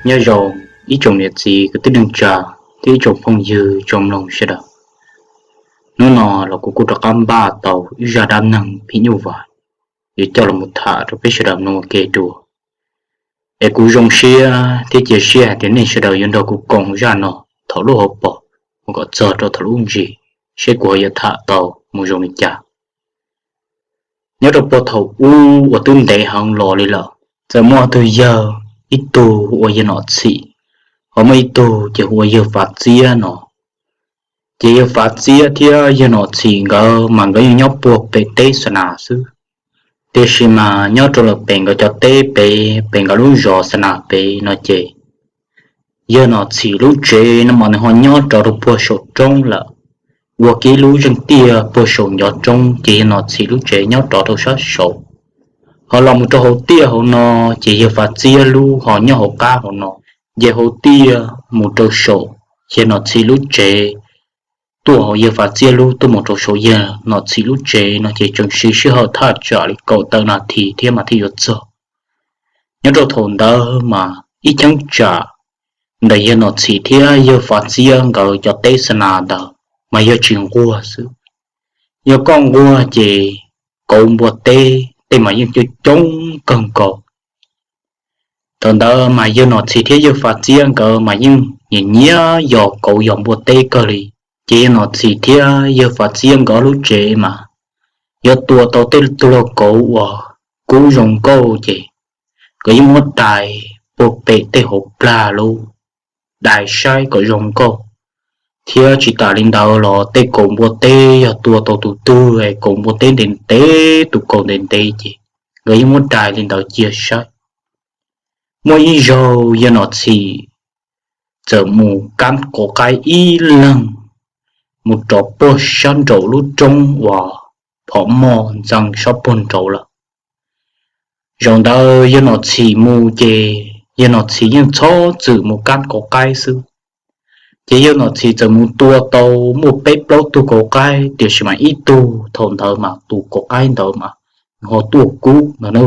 Nyob zoo ib tsoom niam txiv kwv tij neej tsa thiab ib tsoom phooj ywg tsoom mloog sawv daws. Hnub no los kuv kuj rov qab npaj tau ib zaj dab neeg phim nyuj vais yuav coj los tham rau peb sawv daws mloog ua ke dua. Es kuv zoo siab thiab cia siab hais tias nej sawv daws yuav nrog kuv koom zaj no thaum lub hauv paus mus kom txog rau thaum lub ntsis, seb kuv ho yuav tham tau mus zoo li cas. Nyob rau puag thaum ub uas twb ntev heev los li lawm, txawm muaj ob tug yawg, ib tug hu ua yawg Nom Txhim, ho muaj ib tug ces hu ua yawg Fav Txiab no. Ces yawg Fav Txiab thiab yawg Nom Txhim nkawd mas nkawd yeej nyob puag pem teb Xa Nas xwb, tiam sis mas nyob rau lawm pem nkawd cov teb pem, pem nkawd lub zos Xa Nas pem no ces yawg Nom Txhim lub tsev no mas nws ho nyob rov rau puag saum roob lawm, ua kiag ib lub zeej tiaj puag saum ncov roob ces yawg Nom Txhim lub tsev nyob rov rau sab saud. Ho los mus rau hauv tiaj hauv no ces yawg Fav Txiab lub ho nyob hauv qab hauv no. Ces hauv tiaj mus rau saum yawg Nom Txhim lub tsev, tuaj hauv yawg Fav Txiab lub tuaj mus rau saum yawg Nom Txhim lub tsev no ces tseem siv sij hawm thaj tsam li kaum tawm nas this thiab mas thiaj yuav txog. Nyob rau thaum ntawd mas ib cheeb tsam ntawm yawg Nom Txhim thiab yawg Fav Txiab nkawd cov teb Xa Nas ntawd mas yog tsis nquag xwb. Yog koj nquag ces kauv npua teb tej mas yeej coob coob kawg nkaus. Thaum ntawd mas yawg Nom Txhim thiab yawg Fav Txiab nkawd mas yeej nyiam nyiam yos kauv yos npua teb kawg li. Ces yawg Nom Txhim thiab yawg Fav Txiab nkawd ob lub tsev mas yuav tua tau tej tug lauj kauv uas kub zoo nkauj ces nkawd yeej muab dai puag pem tej hauv plag lub, dai saib kom zoo nkauj. Thiab tsis tas li ntawd los tej kauv npua teb yog tua tau tus twg es kauv npua teb ntev ntev, tus kauv ntev ntev ces nkawd yeej muab dai li ntawd cia saib. Muaj ib zaug yawg Nom Txhim txawm mus kab kauv qaib ib leeg mus rov puag sab nraum lub roob uas phom moj ntxeev sab puag nraud lawm. Zaum ntawd yawg Nom Txhim mus ces yawg Nom Txhim yeej txhob txwm mus kab kauv qaib xwb. Ces yawg Nom Txhim txawm mus tua tau muaj peb plaub tug kauv qaib, tiam sis mas ib tug thaum ntawd mas tus kauv qaib ntawd mas nws ho tuaj kub ntag na.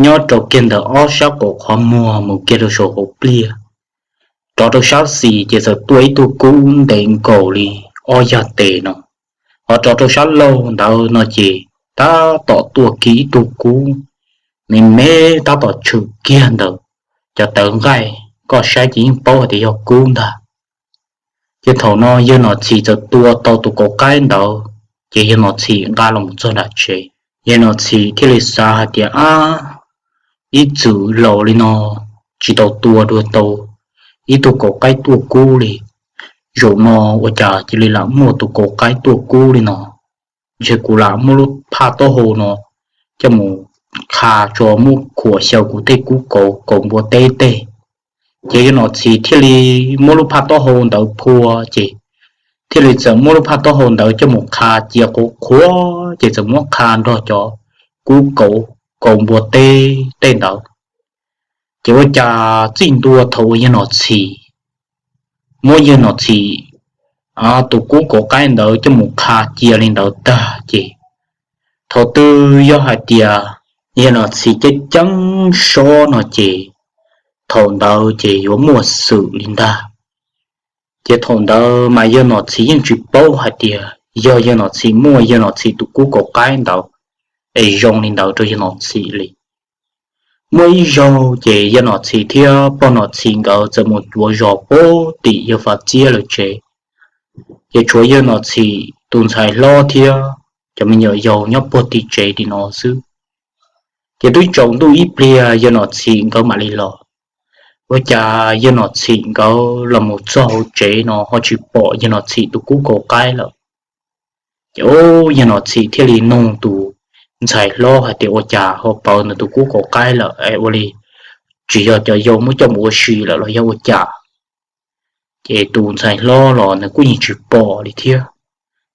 Nyob rau kiag ntawm ob sab qaum qhov muag mus kiag rau saum hauv pliaj, rov rau sab xis ces txawm tuaj ib tug kub ntev nkaus li ob yag tes no. Ho rov rau sab laug ntawd no ces tab tom tuaj kiag ib tug kub me me, tab tom tshwm kiag ntawm cov tawv nqaij, koj saib ces yeej paub hais tias yog kub ntag. Ces thaum no yawg Nom Txhim txawm tua tau tus kauv qaib ntawd, ces yawg Nom Txhim nqa los txog nram tsev. Yawg Nom Txhim thiaj li xav hais tias, ab, ib txwm laus li no tsis tau tua dua tau ib tug kauv qaib tuaj kub li. Zaum no ua cas cia li lam muaj tus kauv qaib tuaj kub li no? Ntshe kuv lam muab lub phaj taub hau no coj mus qha tso, muab khuam xyaw kuv tej kub kauv kauv npua teb tej. Ces yawg Nom Txhim thiaj li muab lub phaj taub hau ntawd phua, ces thiaj li txawm muab lub phaj taub hau ntawd coj mus qha cia qhuav qhuav, ces txawm muab qha nrog cov kub kauv kauv npua teb tej ntawd. Ces ua cas txij ntua thaum uas yawg Nom Txhim muab yawg Nom Txhim tus kub kauv qaib ntawd coj mus qha cia li ntawd tag ces, thaum twg yog hais tias yawg Nom Txhim ceeb ceeb sob no ces, thaum ntawd ces yuav muaj xwm li ntag. Ces thaum ntawd mas yawg Nom Txhim yeej tsis paub hais tias yog yawg Nom Txhim muaj yawg Nom Txhim tus kub kauv qaib ntawd es zoo li ntawd rau yawg Nom Txhim li. Muaj ib zaug ces yawg Nom Txhim thiab pog Nom Txhim nkawd txawm mus cuav zos puag tim yawg Fav Txiab lawv tsev. Ces tshuav yawg Nom Txhim tus ntxhais hlob thiab cov me nyuam yaus nyob puag tim tsev li no xwb. Ces twb tsaus ntuj ib pliag yawg Nom Txhim nkawd mam li los. Ua cas yawg Nom Txhim nkawd los mus txog hauv tsev no ho tsis pom yawg Nom Txhim tus kub kauv qaib lawm. Ces yawg Nom Txhim thiaj li nug tus ntxhais hlob hais tias, ua cas ho pawv nws tus kub kauv qaib lawm es ua li tsis yog cov yau muab coj mus ua si lawm los yog ua cas? Ces tus ntxhais hlob los nws kuj yeej tsis pom li thiab.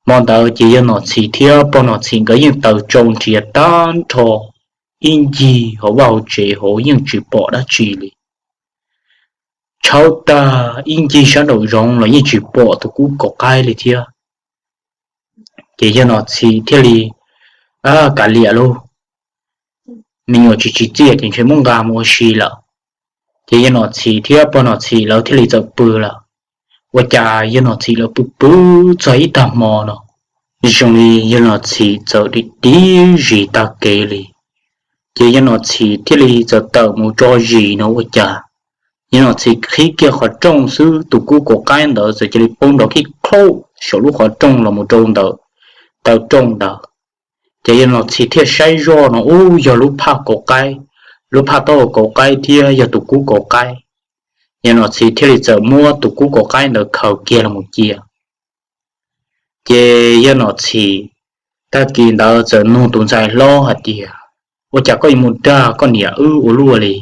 Hmo ntawd ces yawg Nom Txhim thiab pog Nom Txhim nkawd yeej taws tsau nrhiav tag nrho ib ncig hauv vaj hauv tsev hauv yeej tsis pom dab tsi li. Tshawb tag ib ncig sab nraum zoov los yeej tsis pom tus kub kauv qaib li thiab. Ces yawg Nom Txhim thiaj li, kav liam lauj, me nyuam tsis tsim txiaj ces ntshe muab nqa mus ua si lawm. Ces yawg Nom Txhis thiab pog Nom Txhis lawv thiaj li txawm pw lawm. Ua cas yawg Nom Txhis lawv pw pw txog ib tag hmo no, zoo li yawg Nom Txhis txawm dim dim zis tag kev li. Ces yawg Nom Txhis thiaj li txawm tawm mus tso zis no ua cas yawg Nom Txhis qhib kiag qhov rooj xwb, tus kub kauv qaib ntawd txawm cia li poob nrov khib khlaub saum lub qhov rooj los mus rau ntawm taw rooj ntawd. Ces yawg Nom Txhis thiaj saib zoj no ub yog lub phaj kauv qaib, lub phaj taub hau kauv qaib thiab yog tus kub kauv qaib. Yawg Nom Txhis thiaj li txawm muab tus kub kauv qaib ntawd khaws kiag los mus cia. Ces yawg Nom Txhis tag kis ntawd txawm nug tus ntxhais hlob hais tias, ua cas koj yuav mus dag koj niam wb ua luaj li?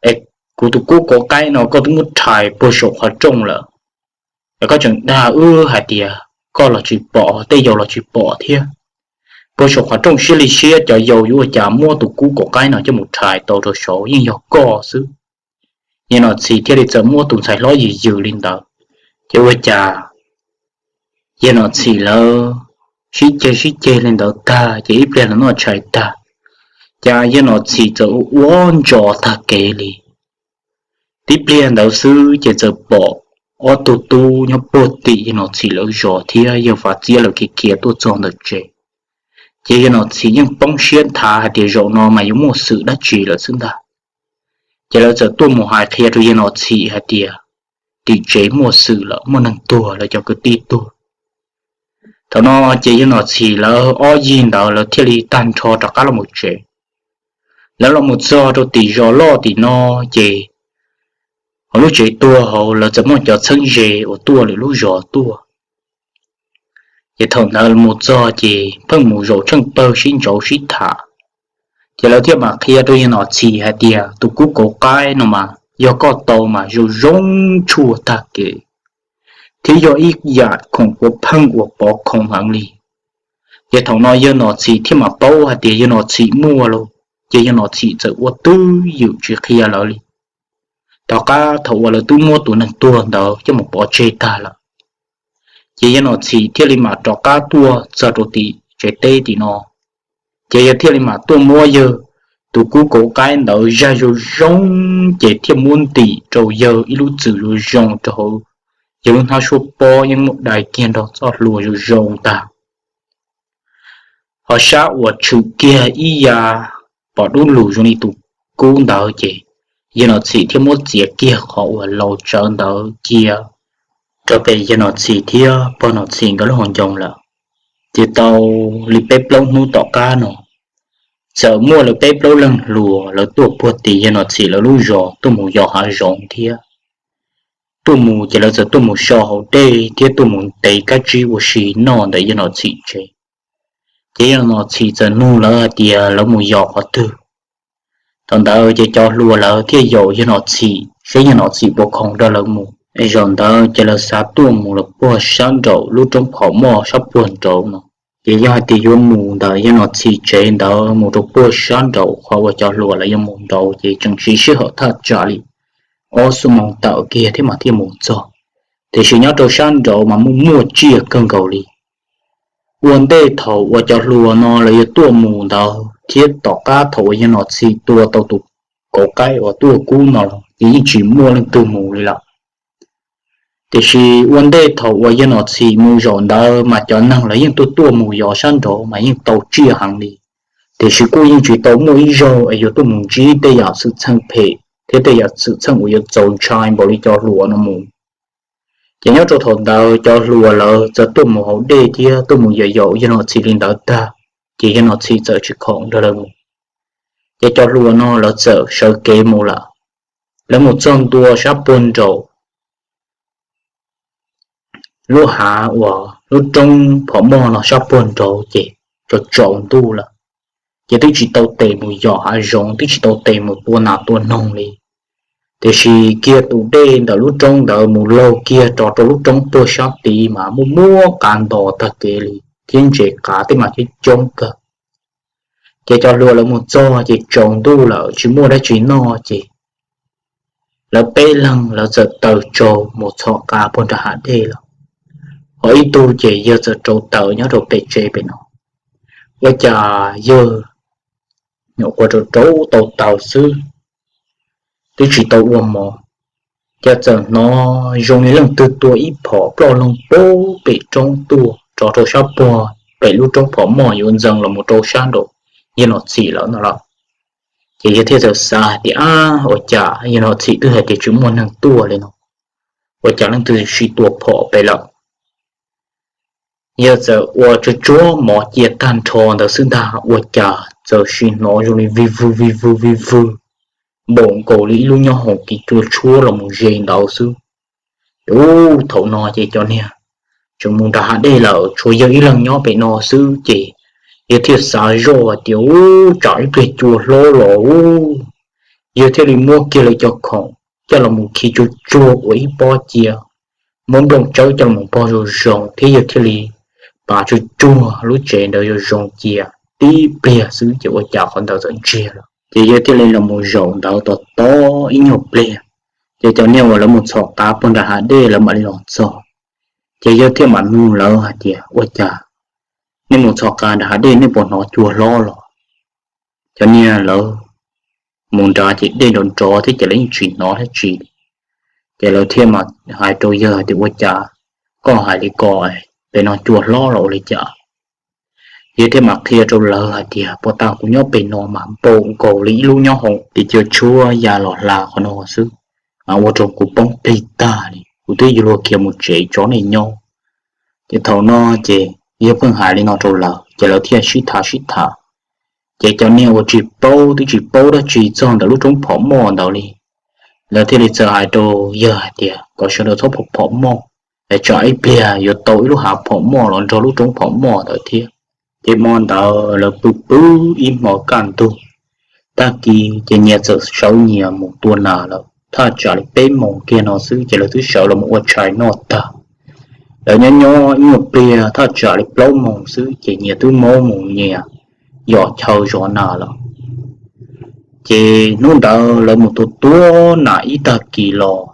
Es kuv tus kub kauv qaib no koj twb muab rhais puag saum qhov rooj lawm, es koj tseem dag wb hais tias koj los tsis pom, tej yau los tsis pom thiab. Puag saum qhov rooj siab li siab cov yau yuav ua cas muab tus kub kauv qaib no coj mus rhais tau rau saud, yeej yog koj xwb. Yawg Nom Txhis thiaj li txawm muab tus ntxhais hlob yws yws li ntawd. Ces ua cas yawg Nom Txhis lawv sib ceg sib ceg li ntawd tag ces ib pliag los noj tshais tag, cas yawg Nom Txhis txawm ua ntso tag kev li. Tib pliag ntawd xwb ces txawm pom ob tug tub nyob puag tim yawg Nom Txhis lawv zos thiab yawg Fav Txiab lawv khiav khiav tuaj txog ntawm tsev. Ces yawg Nom Txhis yeej poob siab nthav hais tias zaum no mas yuav muaj xwm dab tsi lawm xwb ntag. Ces lawv txawm tuaj mus hais qhia rau yawg Nom Txhis hais tias tim tsev muaj xwm lawm, muaj neeg tuag, lawv cov kwv tij tuag. Thaum no ces yawg Nom Txhis lawv ob yig ntawd lawv thiaj li tag nrho rov qab los mus tsev. Lawv los mus txog rau tim zos loj tim no ces hauv lub tsev tuag hauv lawv txawm muaj cov txheeb ze uas tuaj lwm lub zos tuaj. Ces thaum ntawd mus txog ces pheej mus zaum tsheej pawg sib ntsauv sib tham. Ces lawv thiaj mam qhia rau yawg Nom Txhis hais tias tus kub kauv qaib no mas yog koj tau mas zoo zoo tshuaj tag kev, thiab yog ib yam khoom puav pheej uas pov khoom heev li. Ces thaum no yawg Nom Txhis thiaj mam paub hais tias yawg Nom Txhis muaj lauj, ces yawg Nom Txhis txawm ua twj ywm tsis qhia lawv li. Tom qab thaum uas lawv twb muab tus neeg tuag ntawd coj mus pov tseg tag lawm, ces yawg Nom Txhis thiaj li mam rov qab tuaj txog rau tim tsev teb tim no. Ces yawg thiaj li mam tuaj muab yawg tus kub kauv qaib ntawd zaj zoo zoo, ces thiaj muab ntim rau yawg ib lub txwm zoo zoo rau hauv yawg lub hnab suab pob, yeej muaj dai kiag nrog txoj hlua zoo zoo ntag. Ho sab uas tshwm kiag ib ya pom dub lug zoo li tus kub ntawd ces yawg Nom Txhis thiaj muab txiav kiag qhov uas laus tsawv ntawd cia rau pem yawg Nom Txhis thiab pog Nom Txhis nkawd lub hauv ncoo lawm. Ces tau li peb plaub hnub tom qab no, txawm muaj lawv peb plaub leeg hluas lawv tuaj puag tim yawg Nom Txhis lawv lub zos tuaj mus yos hav zoov thiab. Tuaj mus ces lawv txawm tuaj mus so hauv dej thiab tuaj mus ntes kab tsib ua si noj ntawm yawg Nom Txhis tsev. Ces yawg Nom Txhis txawm nug lawv hais tias lawv mus yos qhov twg. Thaum ntawd ces cov hluas lawv thiaj yaum yawg Nom Txhis seb yawg Nom Txhis puas khoom nrog lawv mus. Es zaum ntawd ces lawv xav tuaj mus lawm puag sab nraum lub roob phom moj sab puag nraud no. Ces yog hais tias yuav mus ntawm yawg Nom Txhis tsev ntawd mus rau puag sab nraum qhov uas cov hluas lawv yuav mus nraud ces tseem siv sij hawm thaj tsam li ob xuab moos tawm kiag thiab mas thiaj mus txog. Tiam sis nyob rau sab nraud mas muaj muaj tsiaj kawg nkaus li. Ua ntej thaum uas cov hluas no lawv yuav tuaj mus ntawd thiab tom qab thaum uas yawg Nom Txhis tua tau tus kauv qaib uas tuaj kub no los ces yeej tsis muaj leej twg mus li lawm. Tiam sis ua ntej thaum uas yawg Nom Txhis mus zaum ntawd mas cov neeg lawv yeej tuaj tuaj mus yos sab nraud mas yeej tau tsiaj heev li. Tiam sis kuj yeej tsis tau muaj ib zaug es yuav tuaj mus ntsib tej yam xwm txheej phem thiab tej yam xwm txheej uas yuav txaus ntshai npaum li cov hluas no mus. Ces nyob rau thaum ntawd cov hluas lawv txawm tuaj mus hauv dej thiab tuaj mus yaum yaum yawg Nom Txhis li ntawd tag, ces yawg Nom Txhis txawm tsis khoom nrog lawv mus. Ces cov hluas no lawv txawm sawv kev mus lawm. Lawv mus txog ntua sab puag nraum lub hav uas lub roob phom moj no sab puag nraud ces tsaus tsaus ntuj lawm. Ces twb tsis tau tes mus yos hav zoov, twb tsis tau tes mus tua nas tua noog li. Tiam sis kiag tus dej ntawm lub roob ntawd mus laug kiag rov rau lub roob puag sab tid mas muaj muab qav ntos tag kev li thiab ntses qav tej mas coob coob kawg. Ces cov hluas lawv mus txog ces tsaus ntuj lawm tsis muaj dab tsi noj ces lawv peb leeg lawv txawm taws tsaug mus txhom qav puag nram hav dej lawm. Ho ib tug ces yawg txawm rauv taws nyob rau pem tsev pem no. Ua cas yawg nyuam qhuav rauv rauv tau taws xwb, twb tsis tau ua mov, cas txawm hnov zoo li leej twg tua ib phom ploj loog pem roob tuaj rov rau sab puag pem lub roob phom moj yuav ntxees los mus rau sab nraum yawg Nom Txhim lawm no los. Ces yawg thiaj txawm xav hais tias, ab, ua cas yawg Nom Txhim twb hais tias tsis muaj neeg tuaj li no, ua cas leej twg sim tua phom pem lawm. Yawg txawm ua tsuag tsuag mov cia tag nrho ntawd xwb ntag, ua cas txawm sim hnov zoo li vij vwg vij vwg vij vwg npaum nkaus li ib lub nyoob hoom kis cua tshuab los mus ze ntawd xwb. Ub, thaum no ces cov niag tseem mus nram hav dej lawm, tshuav yawg ib leeg nyob pem no xwb ces yawg thiaj xav zoj tias, ub, tsam ib pliag cua hlob los ub. Yawg thiaj li muab kiag lawv cov khoom coj los mus khi tsuag tsuag ua ib pob cia, muab nplooj tsawb coj los mus pog zoo zoo thiab yawg thiaj li pav tsuag tsuag lub tsev ntawd zoo zoo cia. Tib pliag xwb ces ua cas qhov ntawd txawm ntsiag lawm, ces yawg thiaj li los mus zaum ntawd tos tos ib nyuag pliag, ces cov niag uas lawv mus txhom qav puag nram hav dej lawv mam li los txog. Ces yawg thiaj mam nug lawv hais tias, ua cas nej mus txhom qav nram hav dej nej puas hnov cua hlob los? Cov niag lawv mus nrad ces dej nrov nrov thiab ces lawv yeej tsis hnov dab tsi. Ces lawv thiaj mam hais rau yawg tias, ua cas koj hais li ko, pem no cua hlob los ua li cas? Yawg thiaj mam qhia rau lawv hais tias, puag ta kuv nyob pem no mas npaum nkaus li ib lub nyoob hoom kis cua tshuab ya los hla qhov no xwb, mas ua rau kuv poob plig tag li, kuv twb yuav luag khiav mus tsev tso nej nyob. Ces thaum no ces yawg pheej hais li no rau lawv ces lawv thiaj sib tham sib tham. Ces cov niag uas tsis paub twb tsis paub dab tsi txog ntawm lub roob phom moj ntawd li, lawv thiaj li txawm hais rau yawg hais tias kom sawv daws txhob phom phom moj, es tsam ib pliag yuav tau ib lub hav phom moj los nrog lub roob phom moj ntawd thiab. Ces hmo ntawd lawv pw pw ib hmo kaj ntug, tag kis ces nyias txawm sawv nyias mus tua nas lawm. Thaj tsam li peb moos kiag no xwb ces lawv twb sawv los mus ua tshais noj tag. Lawv nyob nyob ib nyuag pliag thaj tsam li plaub moos xwb ces nyias twb maub mus nyias yos chaw zov nas lawm. Ces hnub ntawd lawv mus tua tua nas ib tag kis los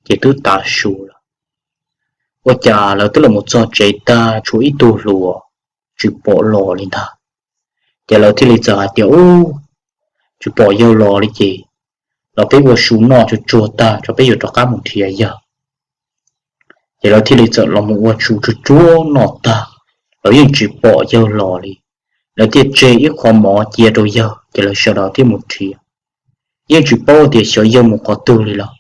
ces twb tav su lawm. Ua cas lawv twb los mus txog tsev tag tshuav ib tug hluas tsis pom los li ntag. Ces lawv thiaj li txawm hais tias, ub, tsis pom yawg los li ces los peb ua su noj tsuag tsuag tag tso peb yuav rov qab mus nrhiav yawg. Ces lawv thiaj li txawm los mus ua su tsuag tsuag noj tag, lawv yeej tsis pom yawg los li. Lawv thiaj tseg ib qho mov cia rau yawg ces lawv sawv daws thiaj mus nrhiav. Yeej tsis paub tias xyov yawg mus qhov twg li lawm.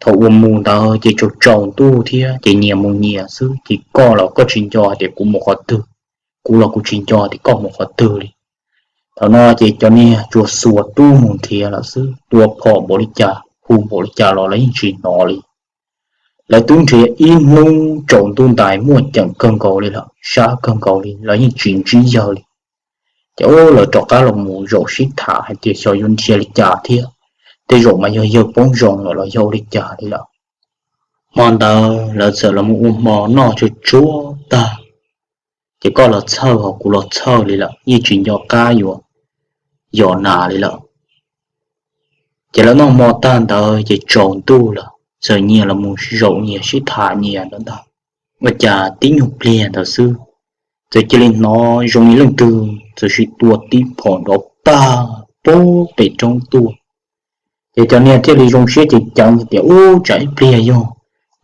Thaum uas mus ntawd ces tsaus tsaus ntuj thiab ces nyias mus nyias xwb ces koj los koj tsis nco tias kuv mus qhov twg, kuv los kuv tsis nco tias koj mus qhov twg li. Thaum no ces cov niag tsuas xuas tub mus nrhiav lawm xwb, tua phom npaum li cas hu npaum li cas los lawv yeej tsis hnov li. Lawv twb nrhiav ib hnub tsaus ntuj ntais muaj ceem kawg nkaus li lawm, sab kawg nkaus li lawv yeej tsis ntsib yawg li. Ces lawv rov qab los mus zaum sib tham hais tias xyov yuav nrhiav li cas thiab, tej zaum mas yog yawg poob zoo lawm los yog ua li cas li lawm. Hmo ntawd lawv txawm los mus ua hmo noj tsuag tsuag tag, ces koj los txhawj ho kuv los txhawj li lawm, yeej tsis nco qab yuav yos nas li lawm. Ces lawv noj hmo tag ntawd ces tsaus ntuj lawm, txawm nyias los mus zaum nyias sib tham nyias ntawd ntag. Ua cas tib nyuag pliag ntawd xwb, txawm cia li hnov zoo li leej twg txawm sim tua tib phom nrov tag puag pem roob tuaj. Ces cov niag thiaj li zoo siab ceev ceev tias, ub, tsam ib pliag yog,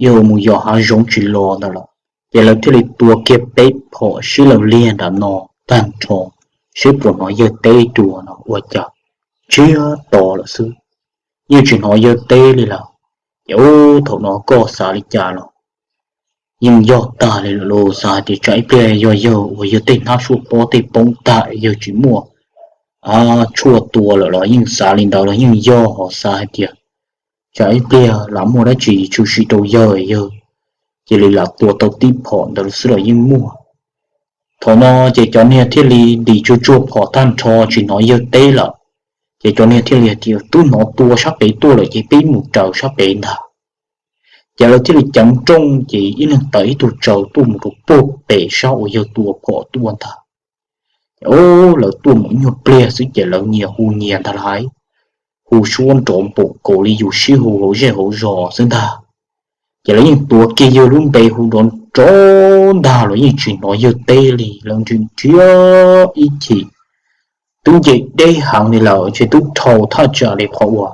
yog mus yos hav zoov tsis los ntawd lawm. Ces lawv thiaj li tua kiag peb phom sib law liag nram no tag nrho, seb puas hnov yawg teb dua no, ua cas ntsiag to lawm xwb, yeej tsis hnov yawg teb li lawm. Ces ub, thaum no koj xav li cas los yeej yog tag li lawm los xav hais tias tsam ib pliag yog yawg uas yawg tej hnab suaj pob tej poob tag yawg tsis muaj tshuaj tua lawm los yeej xav li ntawd los yeej yog ho xav hais tias tsam ib pliag lam muaj dab tsi tshwm sim rau yawg, yawg cia li lam tua tau tib phom ntawd xwb los yeej muaj. Thaum no ces cov niag thiaj li ntim tsuag tsuag phom tag nrho tsis hnov yawg teb lawm. Ces cov niag thiaj li hais tias twb hnov tua sab pem tuaj lawm ces peb mus raws sab pem ntag. Ces lawv thiaj li ceev rooj ces ib leeg taws ib tug tsaws tuaj mus rau puag pem sab uas yawg tua phom tuaj ntag. Ces lawv tuaj mus nyuag pliag xwb ces lawv nyias hu nyias ntag lauj, hu suab nrov npaum nkaus li yus sib hu hauv zej hauv zos xwb ntag. Ces lawv yeej tuav kiag yawg lub npe hu nrov nrov ntag los yeej tsis hnov yawg teb li, lawv nrhiav nrhiav ib chim twb nce deb heev li lawm, ntshe twb dhau thaj tsam li qhov uas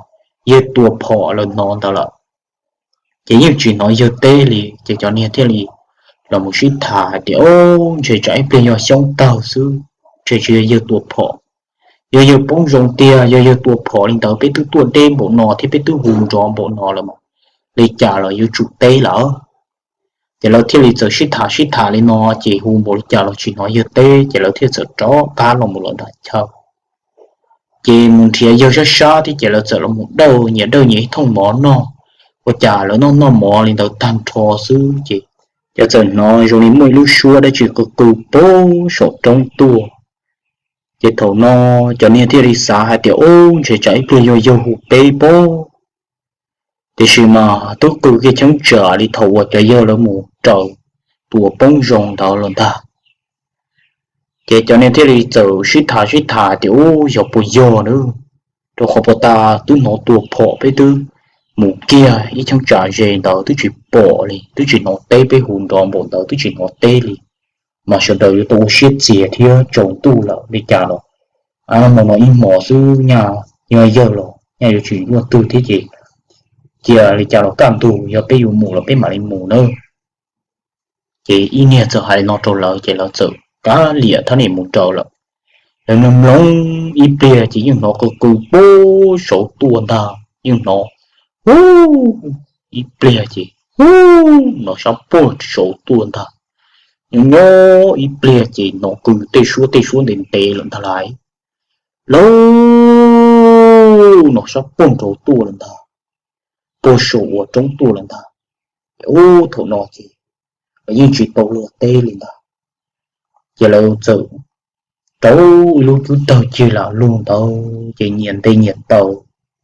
yawg tua phom lawm hnov ntawd lawm. Ces yeej tsis hnov yawg teb li, ces cov niag thiaj li los mus sib tham hais tias, Au, ntshe tsam ib pliag yog xyoob tawg xwb, ntshe tsis yog yawg tua phom. Yog yawg poob zoo tiag, yog yawg tua phom li ntawd peb twb tuaj deb npaum no thiab peb twb hu nrov npaum no lawm mas li cas los yuav tsum teb lawm. Ces lawv thiaj li txawm sib tham sib tham li no, ces hu npaum li cas los tsis hnov yawg teb, ces lawv thiaj txawm rov qab los mus lawm ntag chaw. Ces mus nrhiav yawg sab sab thiab, ces lawv txawm los mus dawj nyias dawj nyias ib thooj mov noj. Ua cas lawv noj noj mov li ntawd tag nrho xwb ces, ces txawm hnov zoo li muaj ib lub suab dab tsi qw qw pem saum roob tuaj. Ces thaum no cov niag thiaj li xav hais tias, Au, ntshe tsam ib pliag yog yawg hu peb pob. Tiam sis mas twb qw kiag cheeb tsam li thaum uas cov yawg lawv mus raws tus uas poob zoo ntawd los ntag. Ces cov niag thiaj li txawm sib tham sib tham tias, Ub, yog puas yog na, rau qhov puag ta twb hnov tua phom peb twb mus kiag ib cheeb tsam ze ntawd twb tsis pom li, twb tsis hnov teb, peb hu nrov npaum ntawd twb tsis hnov teb li, mas sawv daws yuav tau ua siab txias thiab tsaus ntuj lawm li cas los, hmo no ib hmos xwb nyaj, yog yawg los nyaj yuav tsis muaj twg thiab ces cia li cas los kaj ntug yog peb yuav mus los peb mam li mus nawb. Ces ib niag txawm hais li no rau lawv ces lawv txawm kav liam thab niam mus raws lawm. Lawv mloog mloog ib pliag ces yeej hnov qw qw pem saud tuaj ntag, yeej hnov hu ib pliag ces hu, hnov sab pem saud tuaj ntag. Nyob nyob ib pliag ces hnov qw tej suab tej suab ntev ntev lawm ntag lauj. Lauj, hnov sab pem nraud tuaj lawm ntag, pem saum uas roob tuaj lawm ntag. Ub, thaum no ces lawv yeej tsis tau luag teb li ntag. Ces lawv txawm rauv ib lub cub tawg cig lam lug ntawd ces nyias nte nyias taw,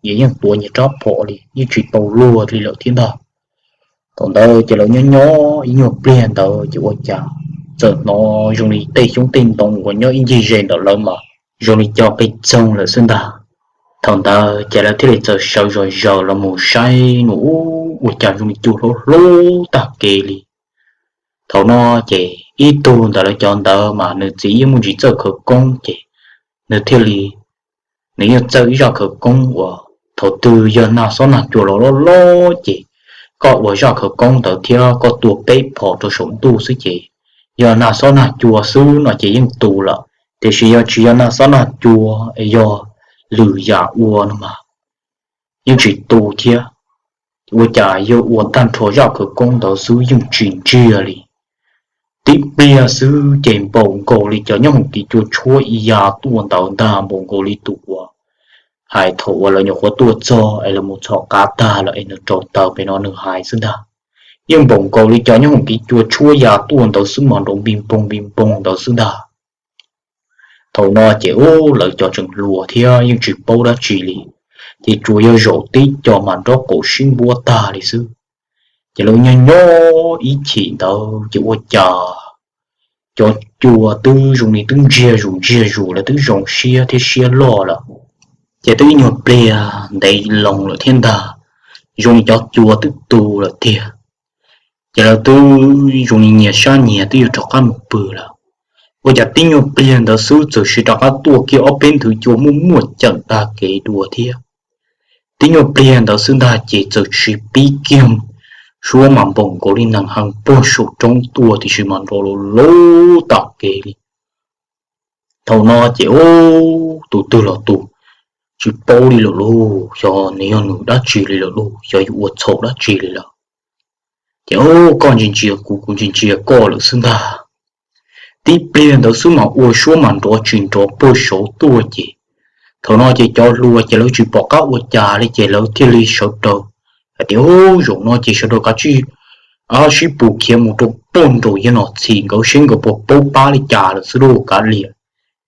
ces yeej tuav nyias rab phom li, yeej tsis tau luag li lawm thiab ntag. Thaum ntawd ces lawv nyob nyob ib nyuag pliag ntawd ces ua cas txawm hnov zoo li tej xyoob tej ntoo uas nyob ib ncig ze ntawm lawv mas zoo li co qi txoog lawm xwb ntag. Thaum ntawd ces lawv thiaj li txawm sawv zom zaws los mus saib nws, ub, ua cas zoo li cua hlob hlob tag kev li. Thaum no ces ib tug ntawm lawv cov ntawd mas nws txiv yeej muaj ntsis txawj khawv koob ces nws thiaj li, nws yeej txawj ib zaj khawv koob uas thaum twg yog nag xob nag cua los loj loj ces koj ua zaj khawv koob ntawd thiab koj tua peb phom rau saum ntuj xwb ces yog nag xob nag cua xwb no ces yeej tu lawm, tiam sis yog tsis yog nag xob nag cua es yog lwm yam ua no mas yeej tsis tu thiab. Ua cas yog ua tag nrho zaj khawv koob ntawd xwb yeej tsis ntsiag li. Tib pliag xwb ces npaum nkaus li cov nyob hauv kev cua tshuab ib yam tuaj ntawd ntag, npaum nkaus li tus uas hais thaum uas lawv nyuam qhuav tuaj txog es lawv mus txhom qab tag lawm es nws rauv taws pem no nws hais xwb ntag. Yeej npaum nkaus li cov nyob hauv kev cua tshuab yam tuaj ntawd xwb mas nrov npis npoog npis npoog ntawd xwb ntag. Thaum no ces ub, lawv cov tseem hluas thiab yeej tsis paub dab tsi li, ces tsuas yog zaum tib co mas nraub qaum sib npuab tag li xwb. Ces lawv nyob nyob ib chim ntawd ces ua cas cov cua twb zoo li twb ntsiag zus ntsiag zus lawm, twb zoo siab thiab siab loj lawm. Ces twb ib nyuag pliag ntev loo lawm thiab ntag, zoo li cov cua twb tu lawm tiag. Ces lawv twb zoo li nyias sab nyias twb yuav rov qab mus pw lawm. Ua cas tib nyuag pliag ntawd xwb txawm sis rov qab tuaj kiag ob peb nthwv cua muaj muaj ceem tag kev dua thiab. Tib nyuag pliag ntawd xwb ntag ces txawm sis pib kiag suab mas npaum nkaus li nees heev puag saum roob tuaj tiam sis mas nrov lub lub tom kev li. Thaum no ces ub, tus twg los tus tsis paub li lawm lauj, xyov nws yog nws dab tsi li lawm lauj, xyov yuav ua txhaum dab tsi li lawm. Ces ub, koj ntsia ntsia kuv, kuv ntsia ntsia koj lawm xwb ntag. Tib pliag ntawd xwb mas ua suab mas nrov tsis nrov puag saud tuaj ces thaum no ces cov hluas ces lawv tsis pom qab ua cas li ces lawv thiaj li sawv daws hais tias, Ub, zaum no ces sawv daws kav tsij sib pus khiav mus rau puag nraum yawg Nom Txhim nkawd seb nkawd puas paub pab li cas lawm xwb lauj, kav liam.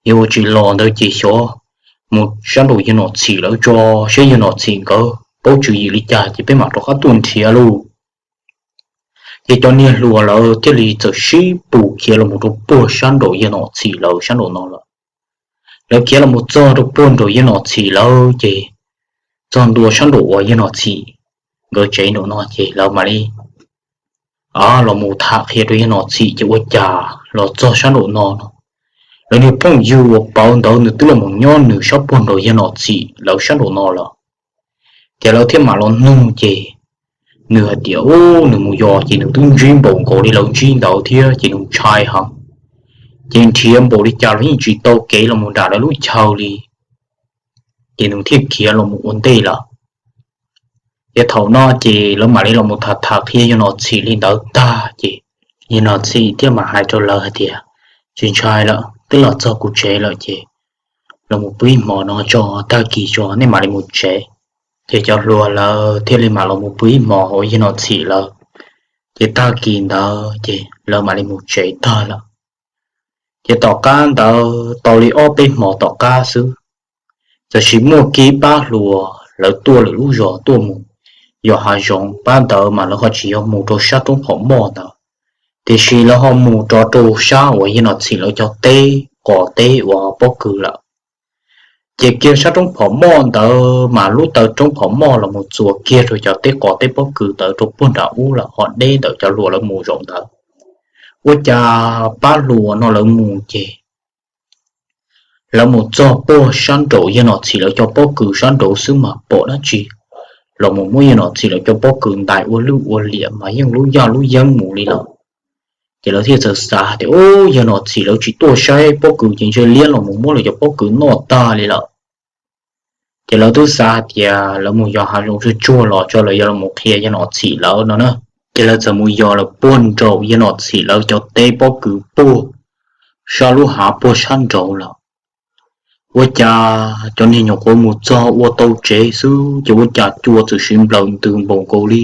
Yog ua tsis los ntawd ces xyov mus sab nraum yawg Nom Txhim lawv tso, seb yawg Nom Txhim nkawd paub tswv yim li cas ces peb mam rov qab tuaj nrhiav lauj. Ces cov niag hluas lawv thiaj li txawm sib pus khiav los mus rau puag sab nraum yawg Nom Txhim lawv sab nraum no lawm. Lawv khiav los mus txog rau puag nraum yawg Nom Txhim lawv ces txog ntua sab nraum uas yawg Nom Txhim nkawd tsev nraum no ces lawv mam li los mus tham qhia rau yawg Nom Txhim ces ua cas los txog sab nraum no no, lawv niag phooj ywg uas pawv ntawd nws twb los mus nyob nws sab puag nraum yawg Nom Txhim lawv sab nraum no lawm. Ces lawv thiaj mam los nug ces nws hais tias, u, nws mus yos ces nws twb ntsib npaum nkaus li lawv ntsib ntawd thiab ces nws ntshai heev. Ces nrhiav npaum li cas los yeej tsis tau kev los mus nram lawv lub chaw li. Ces nws thiaj khiav los mus ua ntej lawm. Ces thaum no ces lawv mam li los mus tham tham qhia Yawg Nom Txhim li ntawd tag ces Yawg Nom Txhim thiaj mam hais rau lawv hais tias, tsis ntshai lawm, twb los txog kuv tsev lawm ces los mus pw ib hmos no tso, tag kis tso nej mam li mus tsev. Ces cov hluas lawv thiaj li mam los mus pw ib hmos hauv Yawg Nom Txhim lawv. Ces tag kis ntawd ces lawv mam li mus tsev tag lawm. Ces tom qab ntawd tau li ob peb hmos tom qab xwb, txawm sis muaj kiag pab hluas lawv tuaj lwm lub zos tuaj mus yos hav zoov. Pab ntawd mas lawv ho tsis yog mus rau sab roob phom moj ntawd, tiam sis lawv ho mus rov rau sab uas Yawg Nom Txhim lawv cov teb qos teb uas pob kws lawm. Ces kiag sab roob phom moj ntawd mas lub taw roob phom moj los mus txuas kiag rau cov teb qos teb pob kws ntawd rau puag nram ub lawm ho deb ntawm cov hluas lawv mus zaum ntawd. Ua cas pab hluas no lawv mus ces lawv mus txog puag sab nraum Yawg Nom Txhim lawv cov pob kws sab nraud xwb mas pom dab tsi los mus muab Yawg Nom Txhim lawv cov pob kws ntais ua lwj ua liam mas yeej lub yaj lub yeeb mus li lawm. Ces lawv thiaj txawm xav hais tias, u, Yawg Nom Txhim lawv tsis tuaj saib pob kws ces ntshe liab los mus muab lawv cov pob kws noj tag li lawm. Ces lawv twb xav hais tias lawv mus yos hav zoov tsuag tsuag los tso lawv yuav los qhia Yawg Nom Txhim lawv no na. Ces lawv txawm mus yos lawm puag nraum Yawg Nom Txhim lawv cov teb pob kws puag sab lub hav puag sab nraud lawm. Ua cas cov niag nyuam qhuav mus txog ua tau tsev xwb ces ua cas cua txawm siv nplawm ntws npaum nkaus li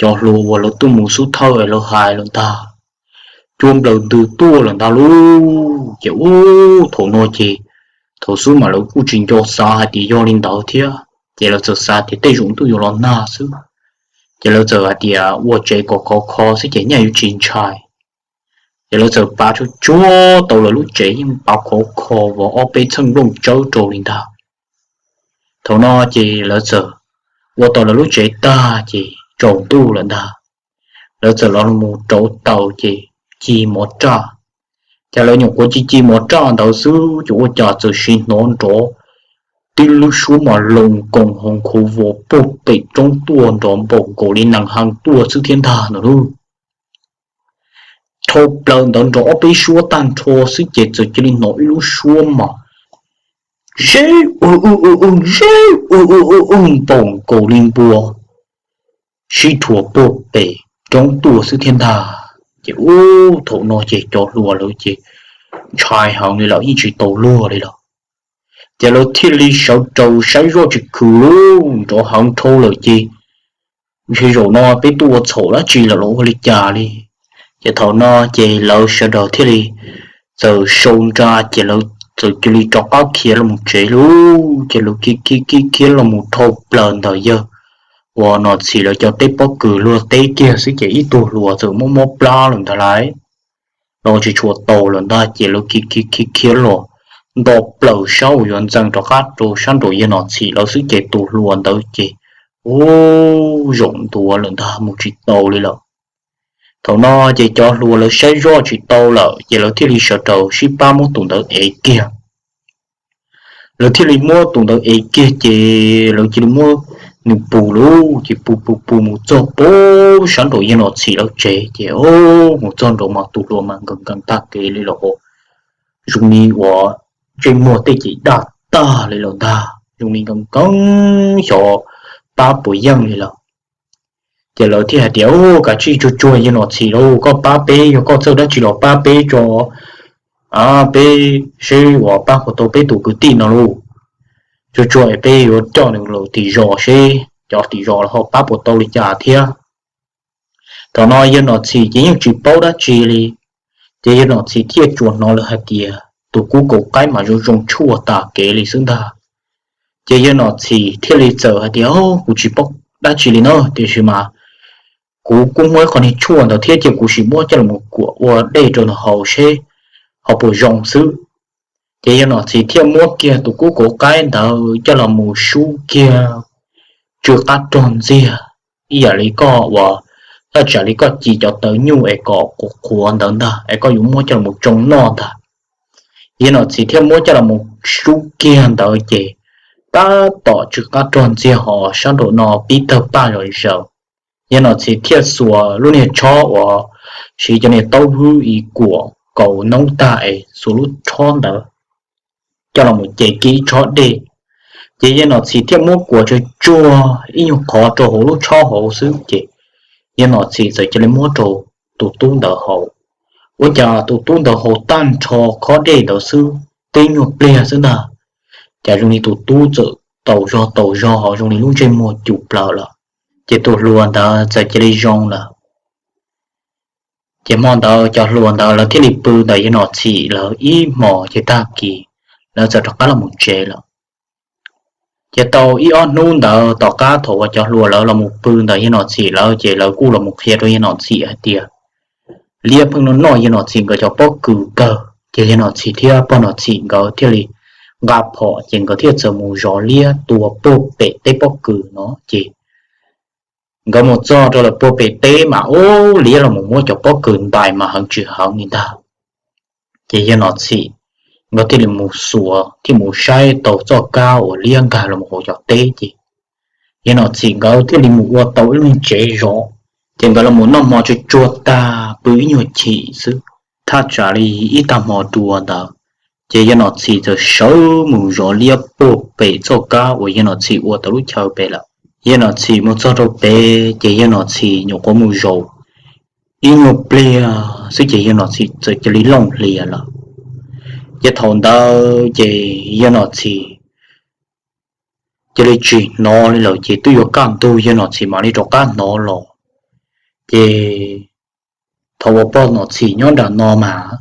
cov hluas uas lawv tuaj mus xub thawj es lawv hais lawm ntag. Cua nplawm ntws tuaj lawm ntag lauj. Ces ub, thaum no ces thaum xub mas lawv kuj tsis nco xav hais tias yog li ntawd thiab ces lawv txawm xav tias tej zaum ntuj yuav los nag xwb. Ces lawv txawm hais tias ua tsev kom khov kho xwb ces nyaj yuav tsis ntshai. Ces lawv txawm pav tsuag tsuag tau lawv lub tsev yeej pav khov kho uas ob peb txheej nplooj tsawb rau li ntag. Thaum no ces lawv txawm ua tau lawv lub tsev tag ces tsaus ntuj lawm ntag. Lawv txawm los mus rauv taws ces ci mov raj. Ces lawv nyuam qhuav ci ci mov raj ntawd xwb ces ua cas txawm sim hnov nrov tib lub suab mas loo koos hoov khuv vos puag pem roob tuaj nrov npaum nkaus li nees hee tuaj xwb thiab ntag no lauj. Dhau plaws ntawd nrov ob peb suab tag nrho xwb ces txawm cia li hnov ib lub suab mas zeb u u u u, zeb u u u u npaum nkaus li npua sib rhuav puag pem roob tuaj xwb thiab ntag. Ces ub, thaum no ces cov hluas lawv ces ntshai heev li lawm yeej tsis tau luag li lawm. Ces lawv thiaj li sawv rau saib zoj tsis khwm lauj, nrov heev dhau lawm ces ntshe zaum no peb tuaj ua txhaum dab tsi lawm los ua li cas li. Ces thaum no ces lawv sawv daws thiaj li txawm sau nra ces lawv txawm cia li rov qab khiav los mus tsev lauj. Ces lawv khiav khiav khiav khiav los mus dhau plaws ntawm yawg uas Nom Txhim lawv cov teb pob kws luag teb kiag xwb ces ib tug hluas txawm mob mob plab lawm ntag lauj. Los tsis tshua tau lawm ntag ces lawv khiav khiav khiav khiav los nto plaws sab uas yuav ntxeev rov qab rau sab nraum yawg Nom Txhim lawv xwb ces tus hluas ntawd ces ub, zaum ntuav lawm ntag mus tsis tau li lawm. Thaum no ces cov hluas lawv saib zoj tsis tau lawm ces lawv thiaj li sawv daws sib pab muab tus ntawd ev kiag. Lawv thiaj li muab tus ntawd ev kiag ces lawv cia li muab nws pus lauj, ces pus pus pus mus txog puag sab nraum yawg Nom Txhim lawv tsev ces ub, mus txog nraud mas tus hluas mas nkees nkees tag kev li lawm, zoo li uas ntsej muag tej ces daj tag li lawm ntag, zoo li nkees nkees xyov pab puas yeej li lawm. Ces lawv thiaj hais tias, u, kav tsij tsuag tsuag yawg Nom Txhim lauj, koj pab peb, yog koj txawj dab tsi los pab peb tso, peb seb uas pab puas tau peb tus kwv tij no lauj. Tsuag tsuag es peb yuav coj nws los tim zos seb cov tim zos los ho pab puas tau li cas thiab. Thaum no yawg Nom Txhim ces yeej tsis paub dab tsi li, ces yawg Nom Txhim thiaj tsuas hnov lawv hais tias tus kub kaum qaib mas zoo zoo tshuaj tas kev li xwb ntag. Ces yawg Nom Txhim thiaj li txawm hais tias, kuv tsis paub dab tsi li na, tiam sis mas kuv kuj muaj ib qho niag tshuaj ntawd thiab ces kuv sim muab coj los kuam ua dej rau nws haus seb ho puas zoo xwb. Ces yawg Nom Txhim thiaj muab kiag tus kub kaum qaib ntawd coj los mus sub kiag tsw qab rog ntxiag, ib yam li koj uas thaj tsam li koj ci cov tawv nyuj es kom qhuav qhuav ntawd ntag es koj yuav muab coj los tsoo noj ntag. Yawg Nom Txhim thiaj muab coj los sub kiag ntawd ces tab tom tsw qab rog ntxiag hos sab nraum no pib tawg paj zom zaws. Yawg Nom Txhis thiaj xuas lub niag tshob uas siv cov niag taub hwb i kuam kaus noob tag es xuas lub tshob ntawd coj los mus ce kiag ib tshob dej. Ces Yawg Nom Txhis thiaj muab kuam tsuag tsuag ib nyuag qhov rau hauv lub tshob hauv xwb ces Yawg Nom Txhis txawm cia li muab rau tus tub ntawd haus. Ua cas tus tub ntawd haus tag nrho khob dej ntawd xwb, tib nyuag pliag xwb ntag, cas zoo li tus tub txawm taus zog taus zog ho zoo li lub ntsej muag cus plaws lawm. Ces tus hluas ntawd txawm cia li zoo lawm. Ces hmo ntawd cov hluas ntawd lawv thiaj li pw ntawm Yawg Nom Txhis lawv ib hmos ces tag kis lawv txawm rov qab los mus tsev lawm. Ces tau ib ob hnub ntawd tom qab thaum uas cov hluas lawv los mus pw ntawm Yawg Nom Txhis lawv ces lawv kuj los mus qhia rau Yawg Nom Txhis hais tias liab pheej noj noj Yawg Nom Txhis nkawd cov pob kws kawg. Ces Yawg Nom Txhis thiab pog Nom Txhis nkawd thiaj li nqa phom ces nkawd thiaj txawm mus zov liab tua puag pem teb pob kws no ces nkawd mus txog rau lawm puag pem teb mas ub, liab los mus muab cov pob kws ntais mas heev tsis heev li ntag. Ces Yawg Nom Txhis nkawd thiaj li mus xuas thiaj mus saib tau txoj kab uas liab nkag los mus hauv cov teb ces Yawg Nom Txhis nkawd thiaj li mus ua tau ib lub tsev zov. Ces nkawd los mus noj hmo tsuag tsuag tag pw ib nyuag chim xwb, thaj tsam li ib tag hmo dua ntawd ces Yawg Nom Txhis txawm sawv mus zov liab puag pem txoj kab uas Yawg Nom Txhis ua tau lub chaw pem lawm. Yawg Nom Txhis mus txog rau pem ces Yawg Nom Txhis nyuam qhuav mus zaum ib nyuag pliag xwb ces Yawg Nom Txhis txawm cia li looj hlias lawm. Ces thaum ntawd ces Yawg Nom Txhis cia li tsis hnov li lawm ces twb yuav kaj ntug Yawg Nom Txhis mam li rov qab hnov los. Ces thaum uas pog Nom Txhis nyob nram no mas,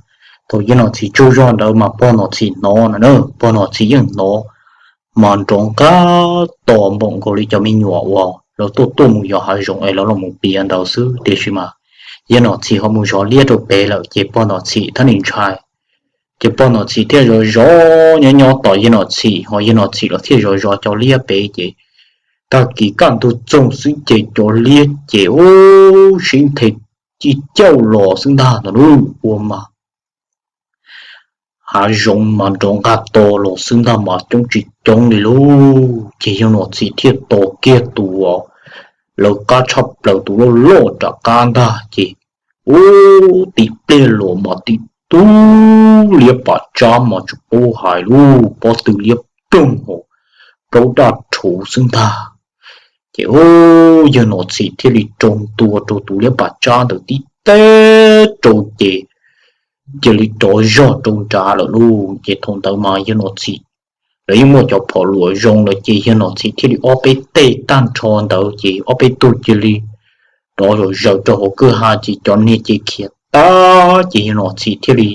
thaum Yawg Nom Txhis tsaug zog ntawd mas pog Nom Txhis hnov no na, pog Nom Txhis yeej hnov mas nrov nqaj tos npaum nkaus li cov me nyuam uas lawv tuaj tuaj mus yos hav zoov es lawv los mus piav ntawd xwb. Tiam sis mas Yawg Nom Txhis ho mus zov liab rau pem lawm ces pog Nom Txhis thiaj li ntshai. Ces pog Nom Txhis thiaj zov zov nyob nyob tos Yawg Nom Txhis, ho Yawg Nom Txhis los thiaj zov zov cov liab pem ces tag kis kaj ntug txoog xwb ces cov liab ces ub, sib nthe cig cauj los xwb ntag no lauj. Ua mas hav zoov mas nrov nqaj to los xwb ntag mas coob tsis coob li lauj. Ces Yawg Nom Txhis thiaj tos kiag tus uas lawv qab tshaj plaws tus loj loj rov qab ntag ces ub, tib pliag los mas tib tug liab pam tsab mas tsis paub hais lub pob tw liab ploog hauv plaub daj rhuv xwb ntag. Ces ub, Yawg Nom Txhis thiaj li rau ntua rau tus liab pam tsab ntawd tib teg rau ces cia li rov zog rau nrad lawm lauj. Ces thaum ntawd mas Yawg Nom Txhis lawv yeej muaj cov phom luam zoo lawm ces Yawg Nom Txhis thiaj li ob peb teg tag nrho ntawd ces ob peb tug cia li rov zom zaws rau hauv kwj ha ces cov niag ces khiav tag ces Yawg Nom Txhis thiaj li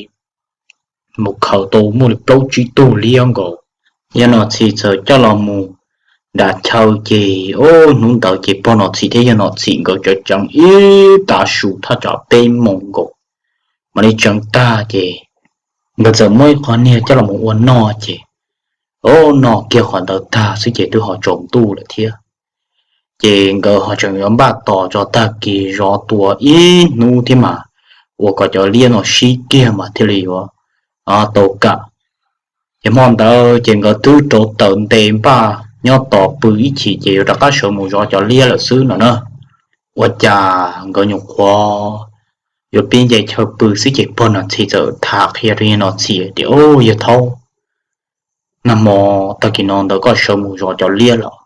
mus khaws tau muaj li plaub tsib tug liab nkaus. Yawg Nom Txhis txawm coj los mus nram chaw ces ub, hnub ntawd ces pog Nom Txhis thiab Yawg Nom Txhis nkawd tseem tseev ib tav su thaj tsam peb moos nkaus mam li tseev tag ces nkawd txawm muab ib qho niag coj los mus ua noj ces ub, noj kiag qhov ntawd tag xwb ces twb ho tsaus ntuj lawm thiab. Ces nkawd ho tseem yuav npaj tos tso tag kis zov tua ib hnub thiab mas ua kom cov liab no sib kiag mas thiaj li yuav tau kam. Ces hmo ntawd ces nkawd twb rauv taws nte npaj nyob tos pw ib chim ces yuav rov qab sawv mus zov cov liab lawm xwb no na. Ua cas nkawd nyuam qhuav yuav pib nce chaw pw xwb ces pog Nom Txhis txawm tham qhia rau Yawg Nom Txhis tias, Ub, Yawg Thaub, nag hmo tag kis no ntawd koj sawv mus zov cov liab los?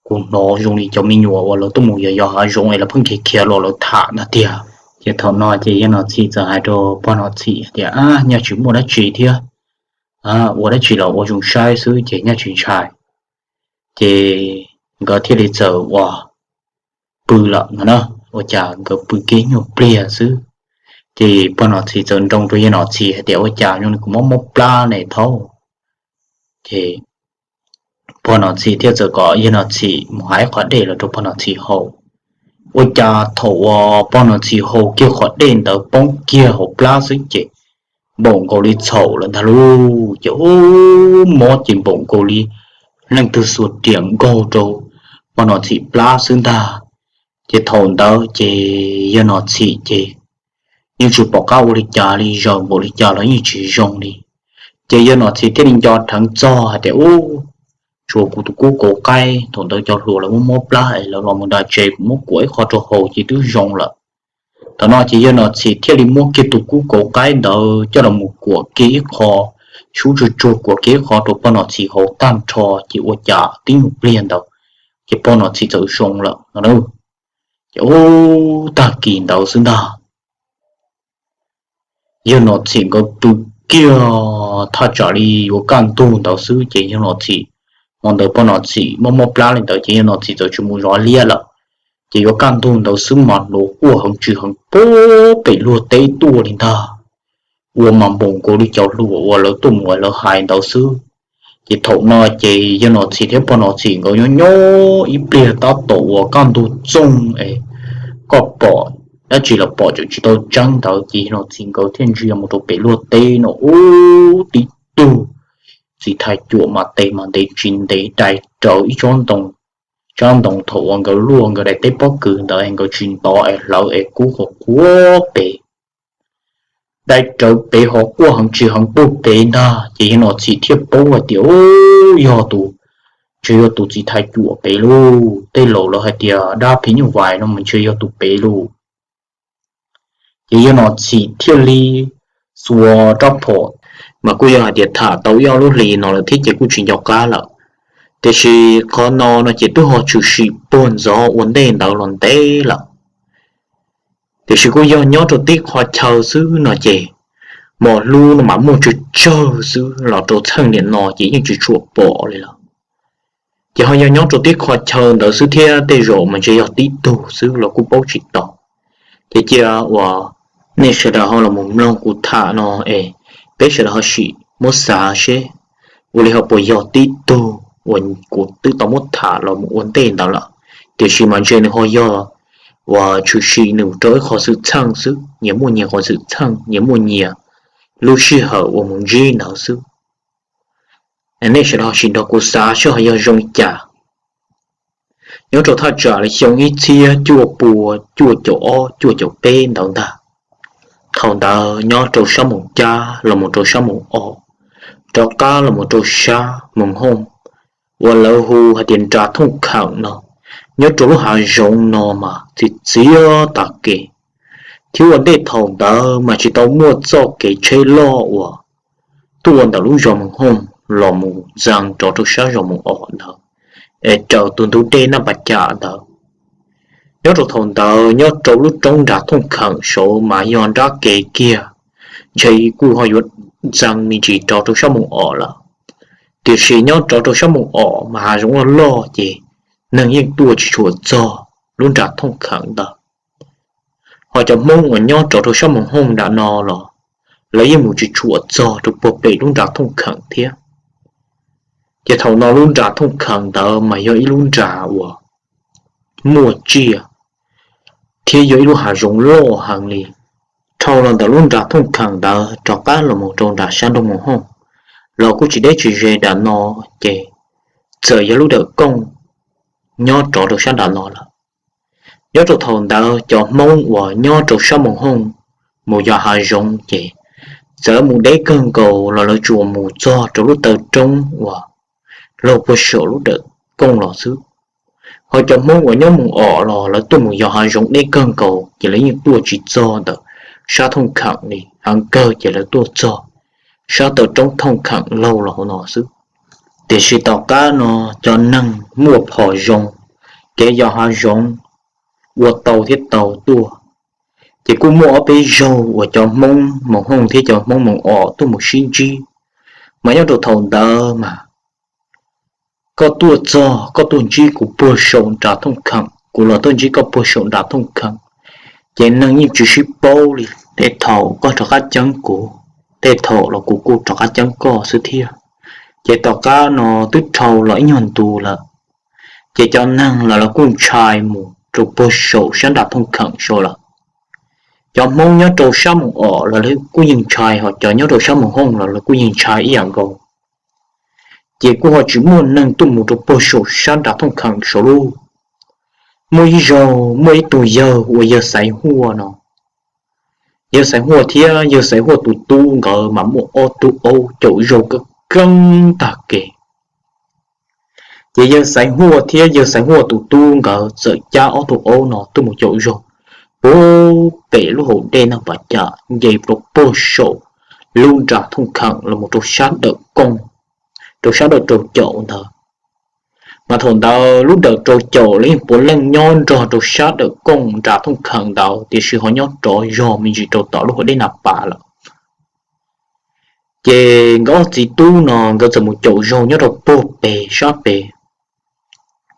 Kuv hnov zoo li cov me nyuam uas lawv tuaj mus yos yos hav zoov es lawv pheej khiav khiav los lawv tham ntag tiag. Ces thaum no ces Yawg Nom Txhis txawm hais rau pog Nom Txhis tias, Ab, nyaj tsis muaj dab tsi thiab, ua dab tsi los ua zoo saib xwb ces nyaj tsis ntshai. Ces nkawd thiaj li txawm ua pw lawm no na. Ua cas nkawd pw kiag nyuag pliag xwb ces pog Nom Txhis txawm nroo rau Yawg Nom Txhis hais tias, Ua cas zoo li kuv mob mob plab ne Thaub? Ces pog Nom Txhis thiaj txawm kom Yawg Nom Txhis mus hais qhov dej los rau pog Nom Txhis haus. Ua cas thaum uas pog Nom Txhis haus kiag qhov dej ntawd poob kiag hauv plab xwb ces npaum nkaus li txhaum lawm ntag lauj. Ces ub, mob ces npaum nkaus li leej twg xuas riam nkaug rau pog Nom Txhis plab xwb ntag. Ces thaum ntawd ces Yawg Nom Txhis ces yeej tsis pom qab ua li cas li, zaws npaum li cas los yeej tsis zoo li. Ces Yawg Nom Txhis thiaj li nco dheev txog hais tias, Ub, tsuas kuv tus kub kauv qaib. Thaum ntawd cov hluas lawv muab mob plab es lawv los mus nram tsev, kuv muab kuam ib qho rau haus ces twb zoo lawm. Thaum no ces yawg Nom Txhim thiaj li muab kiag tus kub kauv qaib ntawd coj los mus kuam kiag ib qho, sub tsuag tsuag kuam kiag ib qho rau poj Nom Txhim haus tag nrho ces ua cas tib nyuag pliag ntawd ces poj Nom Txhim txawm zoo lawm no. Ces ub, tag kis ntawd xwb ntag, yawg Nom Txhim nkawd pw kiag thaj tsam li yuav kaj ntug ntawd xwb ces yawg Nom Txhim, hmo ntawd poj Nom Txhim mob mob plab li ntawd ces yawg Nom Txhim txawm tsis mus zov liab lawm. Ces yuav kaj ntug ntawd xwb mas hnov quaj heev tsis heev puag pem luag teb tuaj li ntag, ua mas npaum nkaus li cov hluas uas lawv tuaj mus lawv hais ntawd xwb. Ces thaum no ces yawg Nom Txhim thiab poj Nom Txhim nkawd nyob nyob ib pliag tab tom uas kaj ntug txoog es koj pom dab tsi los pom tseem tsis tau tseeb ntawd ces yawg Nom Txhim nkawd thiaj ntsia mus rau pem luag teb no ub, tib tug txiv thais cuam mas tes mas ntev tsis ntev dai rawv ib tsob ntoo, tsob ntoo thaum uas nkawd luaj nkawd daim teb pob kws ntawd es nkawd tsis ntov es hlawv es kub qhuav qhuav pem, dai rawv pem ho quaj heev tsis heev puag pem ntag ces yawg Nom Txhim thiaj paub hais tias ub, yog tus, ntshe yog tus txiv thais cuam pem lauj. Tej laus lawv hais tias dab phim nyuj vais no mas ntshe yog tus pem lauj. Ces yawg Nom Txhim thiaj li xuas rab phom, mas kuj yog hais tias tham tau ib ob lub hlis no lawm thiab ces kuj tsis nco qab lawm. Tiam sis qhov no no ces twb ho tshwm sim puag ntxov ua ntej ntawd los ntev lawm. Tiam sis kuj yog nyob rau tib qho chaw xwb no ces mos hlub no mas muaj tsawg tsawg xwb los rau txheej niam no ces yeej tsis tshua pom li lawm. Ces ho yog nyob rau tib qho chaw ntawd xwb thiab tej zaum mas ntshe yog tib tug xwb los kuj paub tsis tau. Ces cia uas nej sawv daws ho los mus mloog kuv tham no es peb sawv daws ho sim muab xav seb ua li ho puas yog tib tug uas kuv twb tau muab tham los mus ua ntej ntawd lawm. Tiam sis mas ntshe nws ho yog uas tshwm sim nws rau ib qho xwm txheej xwb, nyias muaj nyias qhov xwm txheej, nyias muaj nyias lub sij hawm uas mus ntsib ntawd xwb. Nej sawv daws ho sim nrog kuv xav seb ho yog zoo li cas. Nyob rau thaj tsam li xyoo ib txhiab cuaj pua cuaj caum ob cuaj caum peb ntawd ntag, thaum ntawd nyob rau sab Moos Cab los mus rau sab Moos Os, rov qab los mus rau sab Moos Hooj, uas lawv hu hais tias nras Thooj Kheem no, nyob rau lub hav zoov no mas txiv txiav tag kev, thiab ua ntej thaum ntawd mas tsis tau muaj txoj kev tsheb loj uas tuaj ntawm lub zos Moos Hooj los mus ntxees rov rau sab zos Moos Os ntawd es raws tus ntug dej Naj Pas Cam ntawd. Nyob rau thaum ntawd nyob rau lub roob nras Thooj Kheem saud mas yog nrab kev kiag, ntshe kuj ho yuav ntxees me ntsis rov rau sab Moos Os lawm. Tiam sis nyob rov rau sab Moos Os mas hav zoov loj loj ces neeg yeej tuaj tsis tshua txog lub nras Thooj Kheem ntawd. Ho cov Hmoob uas nyob rov rau sab Moos Hooj nram no los lawv yeej mus tsis tshua txog rau puag pem lub nras Thooj Kheem thiab. Ces thaum no lub nras Thooj Kheem ntawd mas yog ib lub nras uas muaj tsiaj thiab yog ib lub hav zoov loj heev li. Dhau los ntawm lub nras Thooj Kheem ntawd rov qab los mus rau nram sab nroog Moos Hooj los kuj tsis deb tsis ze nram no, ces txawm yog lub dawm kooj nyob rov rau sab nram no lawm. Nyob rau thaum ntawd cov Hmoob uas nyob rau sab Moos Hooj mus yos hav zoov ces txawm mus deb kawg nkaus los lawv tsuas mus txog rau lub taw roob uas laug puag saum lub dawm kooj los xwb. Ho cov Hmoob uas nyob Moos Os los lawv tuaj mus yos hav zoov deb kawg nkaus ces lawv yeej tuaj tsis txog ntawm sab Thooj Kheem li, heev kawg ces lawv tuaj txog sab taw roob Thooj Kheem laug los hauv no xwb. Tiam sis tom qab no cov neeg muaj phom zoo, kev yos hav zoov ua tau thiab tau tuaj, ces kuj muaj ob peb zaug uas cov Hmoob Moos Hooj thiab cov Hmoob Moos Os tuaj mus sib ntsib. Mas nyob rau thaum ntawd mas koj tuaj txog koj tuaj ntsib kuv puag saum nras Thooj Kheem, kuv los tuaj ntsib koj puag saum nras Thooj Kheem, ces neeg yeej tsis sib paub li. Tej thaum koj rov qab ceeb kuv, tej thaum los kuv kuj rov qab ceeb koj xwb thiab. Ces tom qab no twb dhau los ib nyuag ntu lawm, ces cov neeg los lawv kuj ntshai mus rau puag saum sab nram Thooj Kheem saud lawm. Cov Hmoob nyob rau sab Moos Os los lawv kuj yeej ntshai, ho cov nyob rau sab Moos Hooj los lawv kuj yeej ntshai ib yam nkaus. Ces kuj ho tsis muaj neeg tuaj mus rau puag saum sab nram Thooj Kheem saud lauj. Muaj ib zaug muaj ib tug yawg ua yawg Xaiv Huaj no, yawg Xaiv Huaj thiab yawg Xaiv Huaj tus tub nkawd mas muaj ob tug aub caum zaug keeb keeb tag kev. Ces yawg Xaiv Huaj thiab yawg Xaiv Huaj tus tub nkawd txawm cab ob tug aub no tuaj mus caum zaug puag pem lub hauv dej Naj Pas Cas nce rau puag saum lub nra thooj kheem los mus rau sab dawm kooj, rau sab dawm rau caum ntawd. Mas thaum ntawd lub dawm rau caum los yeej puav leej nyob nrog rau sab dawm kooj nra thooj kheem ntawd, tiam sis ho nyob rov zog me ntsis rau tom lub hauv dej Naj Pas lawm. Ces nkawd ob txiv tub no nkawd txawm mus caum zaug nyob rau puag pem sab pem.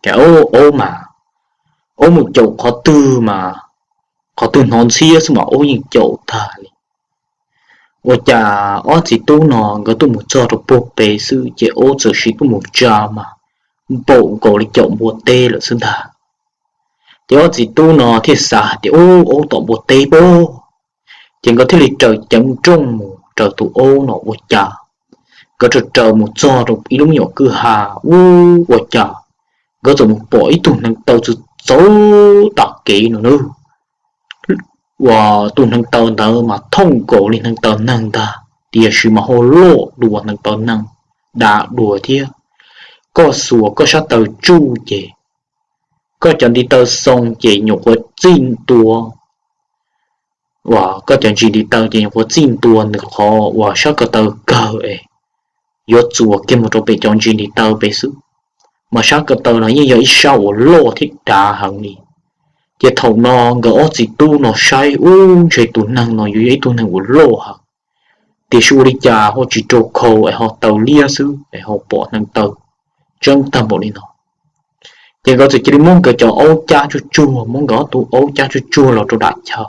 Ces aub mas, aub mus caum qhov twg mas, qhov twg hnov ntxhiab xwb mas aub yeej caum tag li. Ua cas ob txiv tub no nkawd tuaj mus txog rau puag pem xwb ces aub txawm sim tuaj mus tsa mas npaum nkaus li caum npua teb lawm xwb ntag. Ces ob txiv tub no thiaj xav hais tias, Ub, aub tom npua teb pob. Ces nkawd thiaj li raws ceev nrooj mus raws tus aub no. Ua cas nkawd raws raws mus txog rau ib lub me nyuam kwj ha, ub, ua cas nkawd txawm mus pom ib tug hneev taw txawv txawv tas kev no na. Uas tus hneev taw ntawd mas thooj nkaus li hneev taw neeg ntag, tiam sis mas ho loj dua hneev taw neeg dav dua thiab. Koj xuas koj sab taw tsuj ces koj cov ntiv taw xoo ces nyuam qhuav txij ntua, uas koj cov ntsis ntiv taw ces nyuam qhuav txij ntua nws qhov uas sab ko taw kawg es yuav txuas kiag mus rau pem cov ntsis ntiv taw pem xwb. Mas sab ko taw no yeej yog ib sab uas loj thiab dav heev li. Ces thaum no nkawd ob txiv tub no saib, ub, ntshe tus neeg no yuav yog ib tug neeg uas loj heev, tiam sis ua li cas ho tsis rau khau es ho taw liab xwb es ho pom hneev taw tseeb tag npaum li no. Ces nkawd txawm cia li muab nkawd cov aub cab tsuag tsuag, muab nkawd ob tug aub cab tsuag tsuag los rau nram chaw.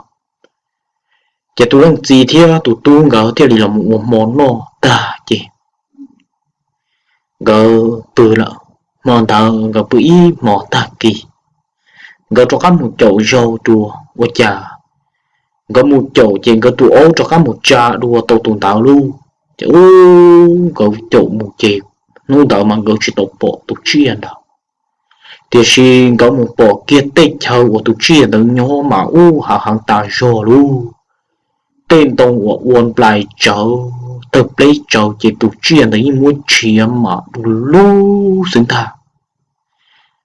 Ces tus leej txiv thiab tus tub nkawd thiaj li los mus ua hmo noj tag ces nkawd pw lawm. Hmo ntawd nkawd pw ib hmo tag kis, nkawd rov qab mus caum zaug dua. Ua cas nkawd mus caum ces nkawd tus aub rov qab mus tsa dua tau tus ntawd lauj. Ces ub, nkawd caum mus ces hnub ntawd mas nkawd tsis tau pom tus tsiaj ntawd, tiam sis nkawd mus pom kiag tej chaw uas tus tsiaj ntawd nyob mas ub, hav heev tas zog lauj. Tej ntoo uas ua nplais tsawv, tawg pleb tsawv ces tus tsiaj ntawd yeej muab tshiav mas du lug xwb ntag.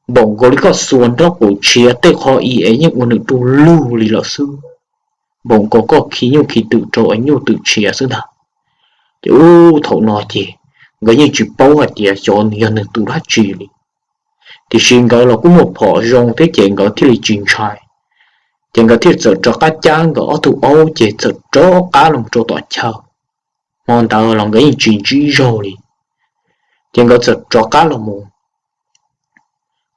Npaum nkaus li koj xuas nraub qaum tshiav tej qho i es yeej ua nws du lug li lawm xwb. Npaum nkaus koj khi nyuj khi twm rau es nyuj twm tshiav xwb ntag. Ces ub, thaum no ces nkawd yeej tsis paub hais tias xyov nws yog nws tus dab tsi li, tiam sis nkawd los kuj muaj phom zoo thiab ces nkawd thiaj li tsis ntshai. Ces nkawd thiaj txawm rov qab cab nkawd ob tug aub ces txawm rov qab los rau tom chaw. Hmo ntawd los nkawd yeej tsis ntsib zaug li, ces nkawd txawm rov qab los mus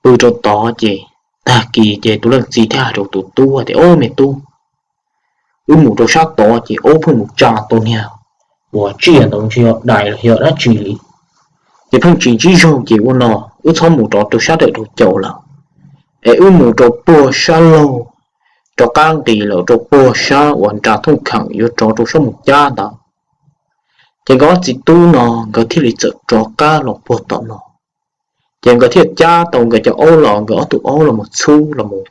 pw rau tod ces tag kis ces tus leej txiv thiaj hais rau tus tub tias, Ob, me tub, wb mus rau sab tod ces aub pheej mus tsa tau niag uas tsiaj ntawd ntshe yog dais los yog dab tsi li, ces pheej tsis ntsib zaug ces ua no, wb txhob mus rov rau sab dawm rau caum lawm, es wb mus rau puag sab laug, rov qab nqis lawm rau puag sab uas nra thooj kheem yuav rov rau sab mus cab ntawd. Ces nkawd ob txiv tub no nkawd thiaj li txawm rov qab los puag tom no. Ces nkawd thiaj cab tau nkawd cov aub los, nkawd ob tug aub los mus txhub los mus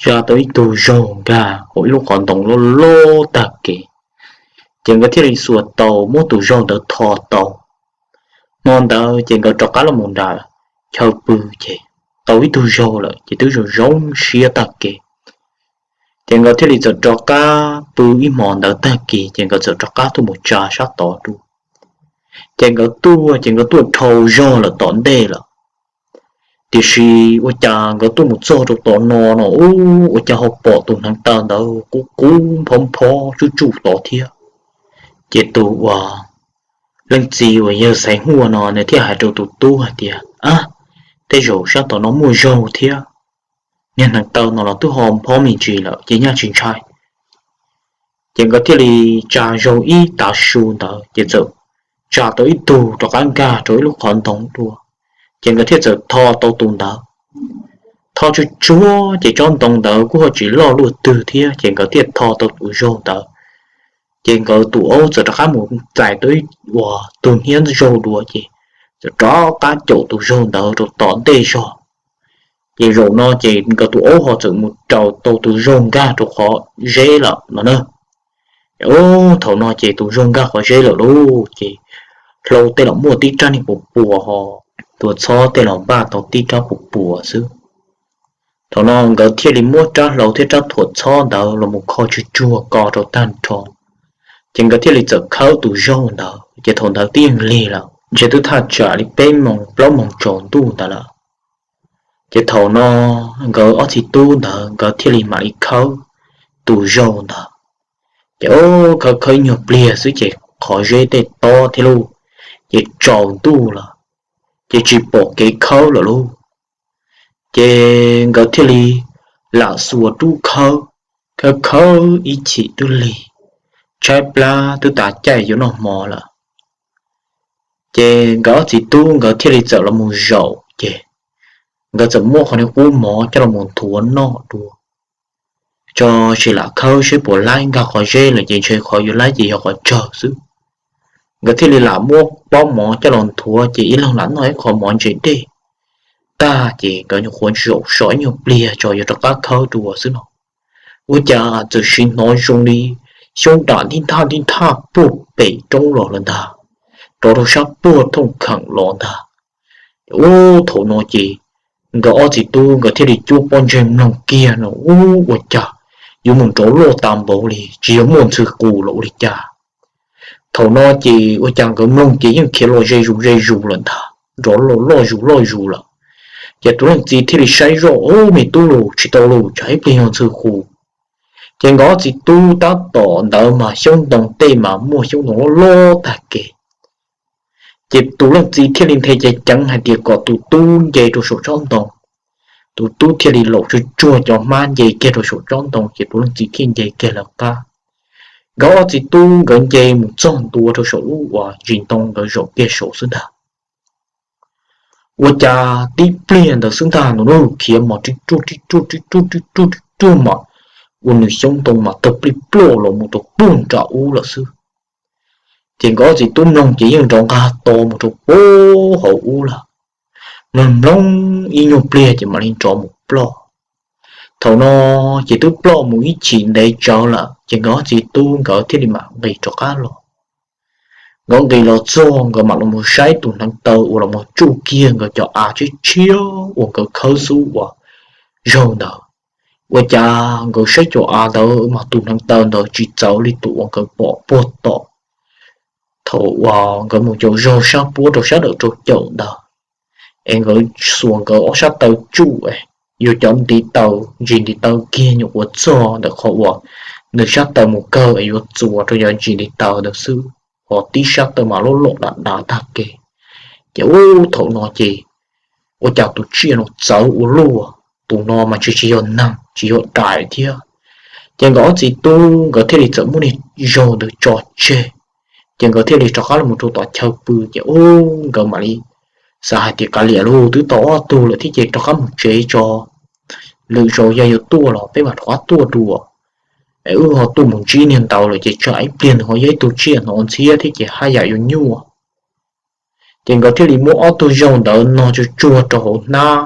tsa tau ib tug zaug nkag hauv ib lub qhov ntoo loj loj tag kev. Ces nkawd thiaj li xuas tau muab tus zaug ntawd tho tau. Hmo ntawd ces nkawd rov qab los mus nram chaw pw ces tau ib tug zaug lawm ces twb zoo zoo siab tag kev. Ces nkawd thiaj li txawm rov qab pw ib hmo ntawd tag kis ces nkawd txawm rov qab tuaj mus tsa sab tod dua. Ces nkawd tuaj ces nkawd tuaj dhau zog lawm tom ntej lawm, tiam sis ua cas nkawd tuaj mus txog rau tom no no, ub, ua cas ho pom tus hneev taw ntawd qub qub nphob nphob tsuj tsuj tod thiab. Ces tus uas leej txiv uas yawg Xaiv Huaj no nws thiaj hais rau tus tub hais tias, Ab, tej zaum sab tom no muaj zaug thiab, niag hneev taw no los twb ho nphob me ntsis lawm ces nyaj tsis ntshai. Ces nkawd thiaj li tsa zaug ib tav su ntawd ces txawm tsa tau ib tug rov qab nkag rau ib lub qhov ntoo dua. Ces nkawd thiaj txawm tho tau tus ntawd. Tho tsuag tsuag ces tsob ntoo ntawd kuj ho tsis loj luaj twg thiab ces nkawd thiaj tho tau tus zaug ntawd. Ces nkawd tus aub txawm rov qab mus txais tau ib uas tug hniab zaug dua ces txawm rov qab caum tus zaug ntawd rau tom ntej zog. Ces zaum no ces nkawd tus aub ho txawm mus raws tau tus zaug nkag rau qhov zeb lawm no na. Ub, thaum no ces tus zaug nkag qhov zeb lawm lauj, ces hlau tej los muaj tib rab niag puas puas ho tuam txhob tej los npaj tau tib rab puas puas xwb. Thaum no nkawd thiaj li muab rab hlau thiab rab tuam txhob ntawd los mus kho tsuag tsuag ko rau tag nrho, ces nkawd thiaj li txawm khawb tus zaug ntawd. Ces thaum ntawd twb yeej lig lawm, ntshe twb thaj tsam li peb moos plaub moos tsaus ntuj ntawd lawm. Ces thaum no nkawd ob txiv tub ntawd nkawd thiaj li mam li khawb tus zaug ntawd. Ces khawb khawb ib nyuag pliag xwb ces qhov zeb tej tob thiab lauj, ces tsaus ntuj lawm, ces tsis pom kev khawb lawm lauj. Ces nkawd thiaj li lam xuas rub khawb, khawb khawb ib chim twb lig, tshaib plab twb tas caij yuav noj hmo lawm. Ces nkawd ob txiv tub nkawd thiaj li txawm los mus zaum, ces nkawd txawm muab qhov niag qub mov coj los mus nthuav noj dua, tso sim lam khawb seb puas laib, nkag qhov zeb lawm ces ntshe qhov yuav laib ces yog qhov tsawg xwb. Nkawd thiaj li lam muab pob mov coj los nthuav, ces ib leeg lam noj ib qho mov ntse dej tag, ces nkawd nyuam qhuav zaum so ib nyuag pliag tso yuav rov qab khawb dua xwb no, ua cas txawm sim hnov zoo li xyoob dam ntij nthaj ntij nthaj puag pem roob los lawm ntag, rov rau sab puag thooj kheem los ntag. Ub, thaum no ces nkawd ob txiv tub nkawd thiaj li cuab pob ntseg mloog kiag no, ub, ua cas yuav mus nrov loj tas npaum li, tsis yog muaj ntxhw qus los ua li cas. Thaum no ces ua cas nkawd mloog ces yeej khiav los ze zus ze zus lawm ntag, nrov loj loj zus loj zus lawm. Ces tus leej txiv thiaj li saib zoj, ub, me tub los tsis tau los, tsam ib pliag yog ntxhw qus. Ces nkawd ob txiv tub tab tom ntawd mas xyoob ntoo tej mas muaj xyoob ntoo loj loj tag kev. Ces tus leej txiv thiaj li nthe ceev ceev hais tias kom tus tub nce rau saum tsob ntoo. Tus tub thiaj li laum tsuag tsuag cov hmab nce kiag rau saum tsob ntoo, ces tus leej txiv thiaj nce kiag lawv qab. Nkawd ob txiv tub nkawd nce mus txog ntua rau saum lub uas ntsis ntoo, nkawd zaum kiag saum xwb ntag. Ua cas tib pliag ntawd xwb ntag, nws lub khiav mas rib ruaj rib ruaj rib ruaj rib ruaj rib ruaj mas ua nws xyoob ntoo mas tawg plij ploj los mus rau puag nram ub lawm xwb. Ces nkawd ob txiv tub mloog ces yeej nrov nqag to mus rau puag hauv ub lawm. Mloog mloog ib nyuag pliag ces mam li nrov mus ploj. Thaum no ces twb ploj mus ib chim ntev tsawv lawm, ces nkawd ob txiv tub nkawd thiaj li mam nqis rov qab los. Nkawd nqis los txog nkawd mam los mus saib tus hneev taw uas los mus tsuj kiag nkawd cov av tshiab tshiab uas nkawd khawb xub uas zaug ntawd. Ua cas nkawd saib cov av ntawd mas tus hneev taw ntawd tsis txawv li tus uas nkawd pom puag tom thaum uas nkawd mus caum zaug sab puab rau sab dawm rau caum ntawd, es nkawd xuas nkawd ob sab taw tsuj, yuav cov ntiv taw, ntsis ntiv taw kiag nyuam qhuav txog ntawm qhov uas nws sab taw mus kawg es yuav txuas rau cov ntsis ntiv taw ntawd xwb, ho tib sab taw mas loj loj dav dav tag kev. Ces ub, thaum no ces ua cas tus tsiaj no txawv ua luaj, tus no mas tsis, tsis yog neeg tsis yog dais thiab. Ces nkawd ob txiv tub nkawd thiaj li txawm muab niag zaug ntawd tso tseg, ces nkawd thiaj li rov qab los rau tom chaw pw. Ces ub, nkawd mam li xav hais tias kav liam lauj, twb tau ob tug lawm thiab ces rov qab mus tsev tso, lwm zaus yog yuav tuaj los peb mam rov qab tuaj dua. Es wb ho tuaj mus ntsib niag ntawd lawm ces tsam ib pliag nws ho yog ib tug tsiaj hnov ntxhiab thiab ces haj yam yuav nyuaj. Ces nkawd thiaj li muab ob tug zaug ntawd no tsuag tsuag rau hauv hnab,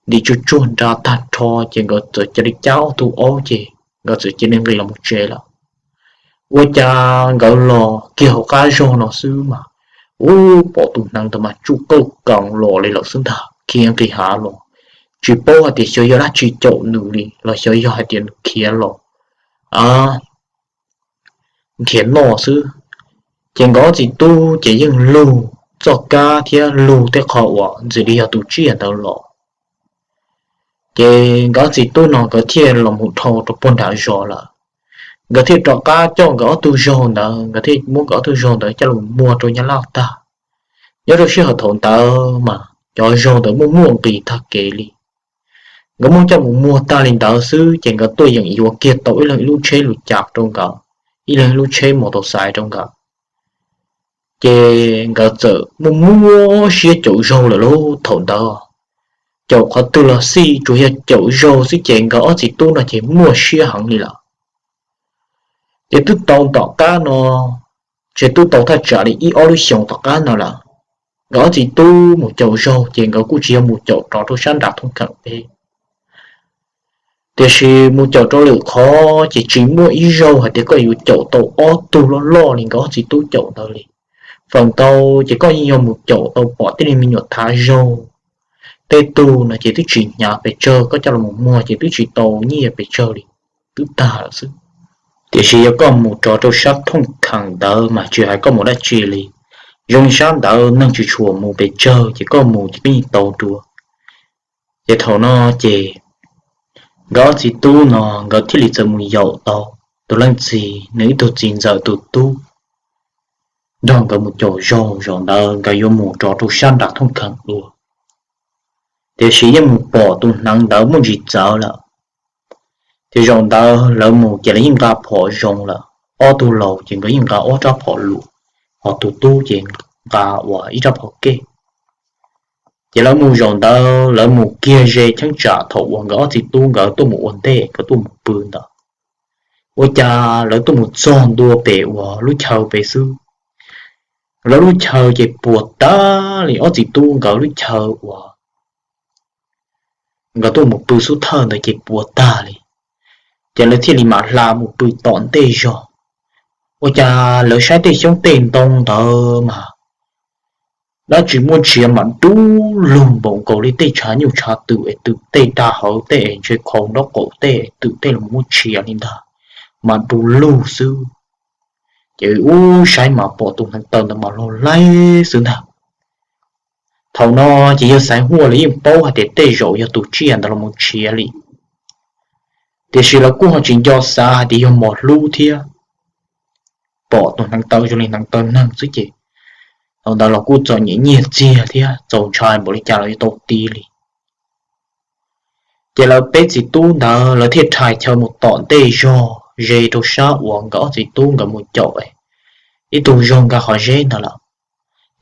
ntim tsuag tsuag nra tag nrho, ces nkawd txawm cia li cab ob tug aub ces nkawd txawm cia li nqis los mus tsev lawm. Ua cas nkawd los kiag hauv qab zog no xwb mas, ub, pom tus hneev ntawd mas tsuj qawj qees los li lawm xwb ntag, khiav nqis hav los. Tsis paub hais tias xyov yog dab tsi caum nws li los xyov yog hais tias nws khiav los nrhiav noj xwb. Ces nkawd ob txiv tub ces yeej lug txoj kab thiab lug tej qho uas ntxim li yog tus tsiaj ntawd los. Ces nkawd ob txiv tub no nkawd thiaj los mus dhau rau puag nram zos lawm. Nkawd thiaj rov qab coj nkawd ob tug zaug ntawd, nkawd thiaj muab nkawd ob tug zaug ntawd coj los muag rau Nyab Laj tag. Nyob rau sij hawm thaum ntawd mas cov zaug ntawd muaj muaj nqis tag kev li. Nkawd muab coj mus muag tag li ntawd xwb ces nkawd tuaj yeem yuav kiag tau ib leeg ib lub tsheb lus cas rau nkawd, ib leeg ib lub tsheb mos taus xais rau nkawd. Ces nkawd txawm muaj muaj siab caum zaug lawm lauj. Thaum ntawd caum qhov twg los xij, tsuas yog caum zaug xwb ces nkawd ob txiv tub no ces muaj siab heev li lawm. Ces twb tau tom qab no, ces twb tau thaj tsam li ib ob lub xyoos tom qab no lawm. Nkawd ob txiv tub mus caum zaug ces nkawd kuj tsis yog mus caum rov rau sab nram thooj kheem peb, tiam sis mus caum rau lwm qhov ces tsis muaj ib zaug hais tias koj yuav caum tau ob tug loj loj li nkawd ob txiv tub caum ntawd li. feem ntau ces koj yeej yuav mus caum tau pom tej me nyuam thav zaug, tej tug no ces twb tsis hnyav pes tsawg, koj coj los muag ces twb tsis tau nyiaj pes tsawg li, twb tag lawm xwb. Tiam sis yog koj mus rov rau sab thooj kheem ntawd mas tsis hais koj mus dab tsi li, zoo li sab ntawd neeg tsis tshua mus pes tsawg ces koj mus ces koj yeej tau dua. Ces thaum no ces nkawd ob txiv tub no nkawd thiaj li txawm mus yaum tau tus leej txiv, nws ib tug txiv ntxawm tus tub, nrog nkawd mus caum zaug. Zaum ntawd nkawd yuav mus rov rau sab nram thooj kheem dua, tiam sis yeej mus pom tus hneev ntawd muaj ntsis txawv lawm. Ces zaum ntawd lawv mus ces lawv yeej nqa phom zoo lawm, ob tug laus ces nkawd yeej nqa ob rab phom luas, ho tus tub ces nqa ua ib rab phom kej. Ces lawv mus zaum ntawd lawv mus kiag ze cheeb tsam thaum uas nkawd ob txiv tub nkawd tuaj mus ua ntej, nkawd tuaj mus pw ntawd. Ua cas lawv tuaj mus txog ntua pem uas lub chaw pem xwb, lawv lub chaw ces puas tag li, ob txiv tub nkawd lub chaw uas nkawd tuaj mus pw xub thawj ntawd ces puas tag li. Ces lawv thiaj li mam hla mus pw tom ntej zog. Ua cas lawv saib tej xyoob tej ntoo ntawd mas dab tsi muaj tshia mas du lug npaum nkaus li tej tshav nyuj tshav twm es twm tej dag hawv tej es ntshe khau nraub qaum tej es twm tej los muaj tshia li ntag, mas du lug xwb. Ces ub saib mas pom tus hneev taw ntawd mas loj laib xwb ntag. Thaum no ces yawg Xaiv Huaj lawv yeej paub hais tias tej zaum yog tus tsiaj ntawd los mus tshiav li, tiam sis lawv kuj ho tsis nco xav hais tias yog mos hlub thiab, pom tus hneev taw zoo li hneev taw neeg xwb ces thaum ntawd los kuj txom nyem nyiaj txiag thiab txaus ntshai npaum li cas los yuav tau tiv li. Ces lawv peb txiv tub ntawd lawv thiaj rhais chaw mus tom ntej zog ze rau sab uas nkawd ob txiv tub nkawd mus caum ib tug zaug nkag qhov zeb ntawd lawm.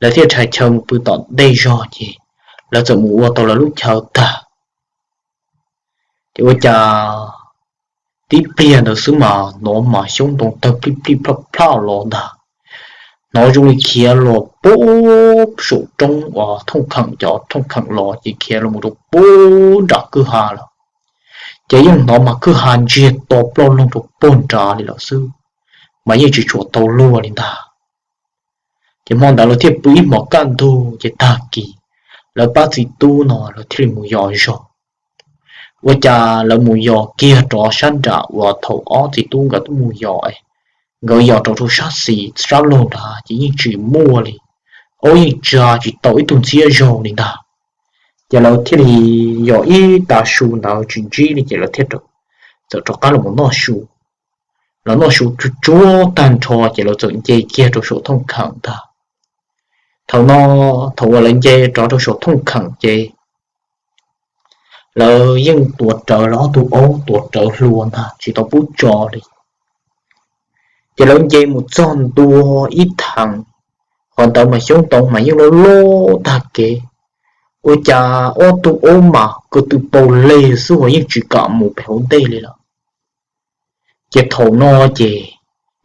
Lawv thiaj rhais chaw mus pw tom ntej zog ces lawv txawm mus ua tau lawv lub chaw tag. Ces ua cas tib pliag ntawd xwb mas hnov mas xyoob ntoo tawg plij plij plaj plaj los ntag. Hnov zoo li khiav los puag saum roob uas thooj kheem, cov thooj kheem los ces khiav los mus rau puag nram kwj ha lawm. Ces yeej hnov mas kwj ha ntsiag to ploj loog rau puag nrad li lawm xwb, mas yeej tsis tshua tau luag li ntag. Ces hmo ntawd lawv thiaj pw ib hmos kaj ntug ces tag kis lawv pab txiv tub no lawv thiaj li mus yos zog. Ua cas lawv mus yos kiag rov sab nram uas thaum ob txiv tub nkawd twb mus yos, nkawd yos rau rau sab xis sab laug nrad ces yeej tsis muaj li, aub yeej tsa tsis tau ib tug ntxhiab zaug li ntag. Ces lawv thiaj li yos ib tag su ntawd tsis ntsib li ces lawv thiaj txawm rov qab los noj su. Lawv noj su tsuag tsuag tag nrho ces lawv txawm nce kiag rau saum thooj kheem ntag. Thaum no, thaum uas lawv nce rov rau saum thooj kheem ces lawv yeej tuav rawv lawv ob tug aub, tuav rawv hlua ntag tsis tau pub tso li. Ces lawv nce mus txog ntua ib theem, qhov ntawd mas xyoob ntoo mas yeej loj loj tag kev. Ua cas ob tug aub mas ko tw paus leg xwb uas yeej tsis kam mus pem hauv ntej li lawm. Ces thaum no ces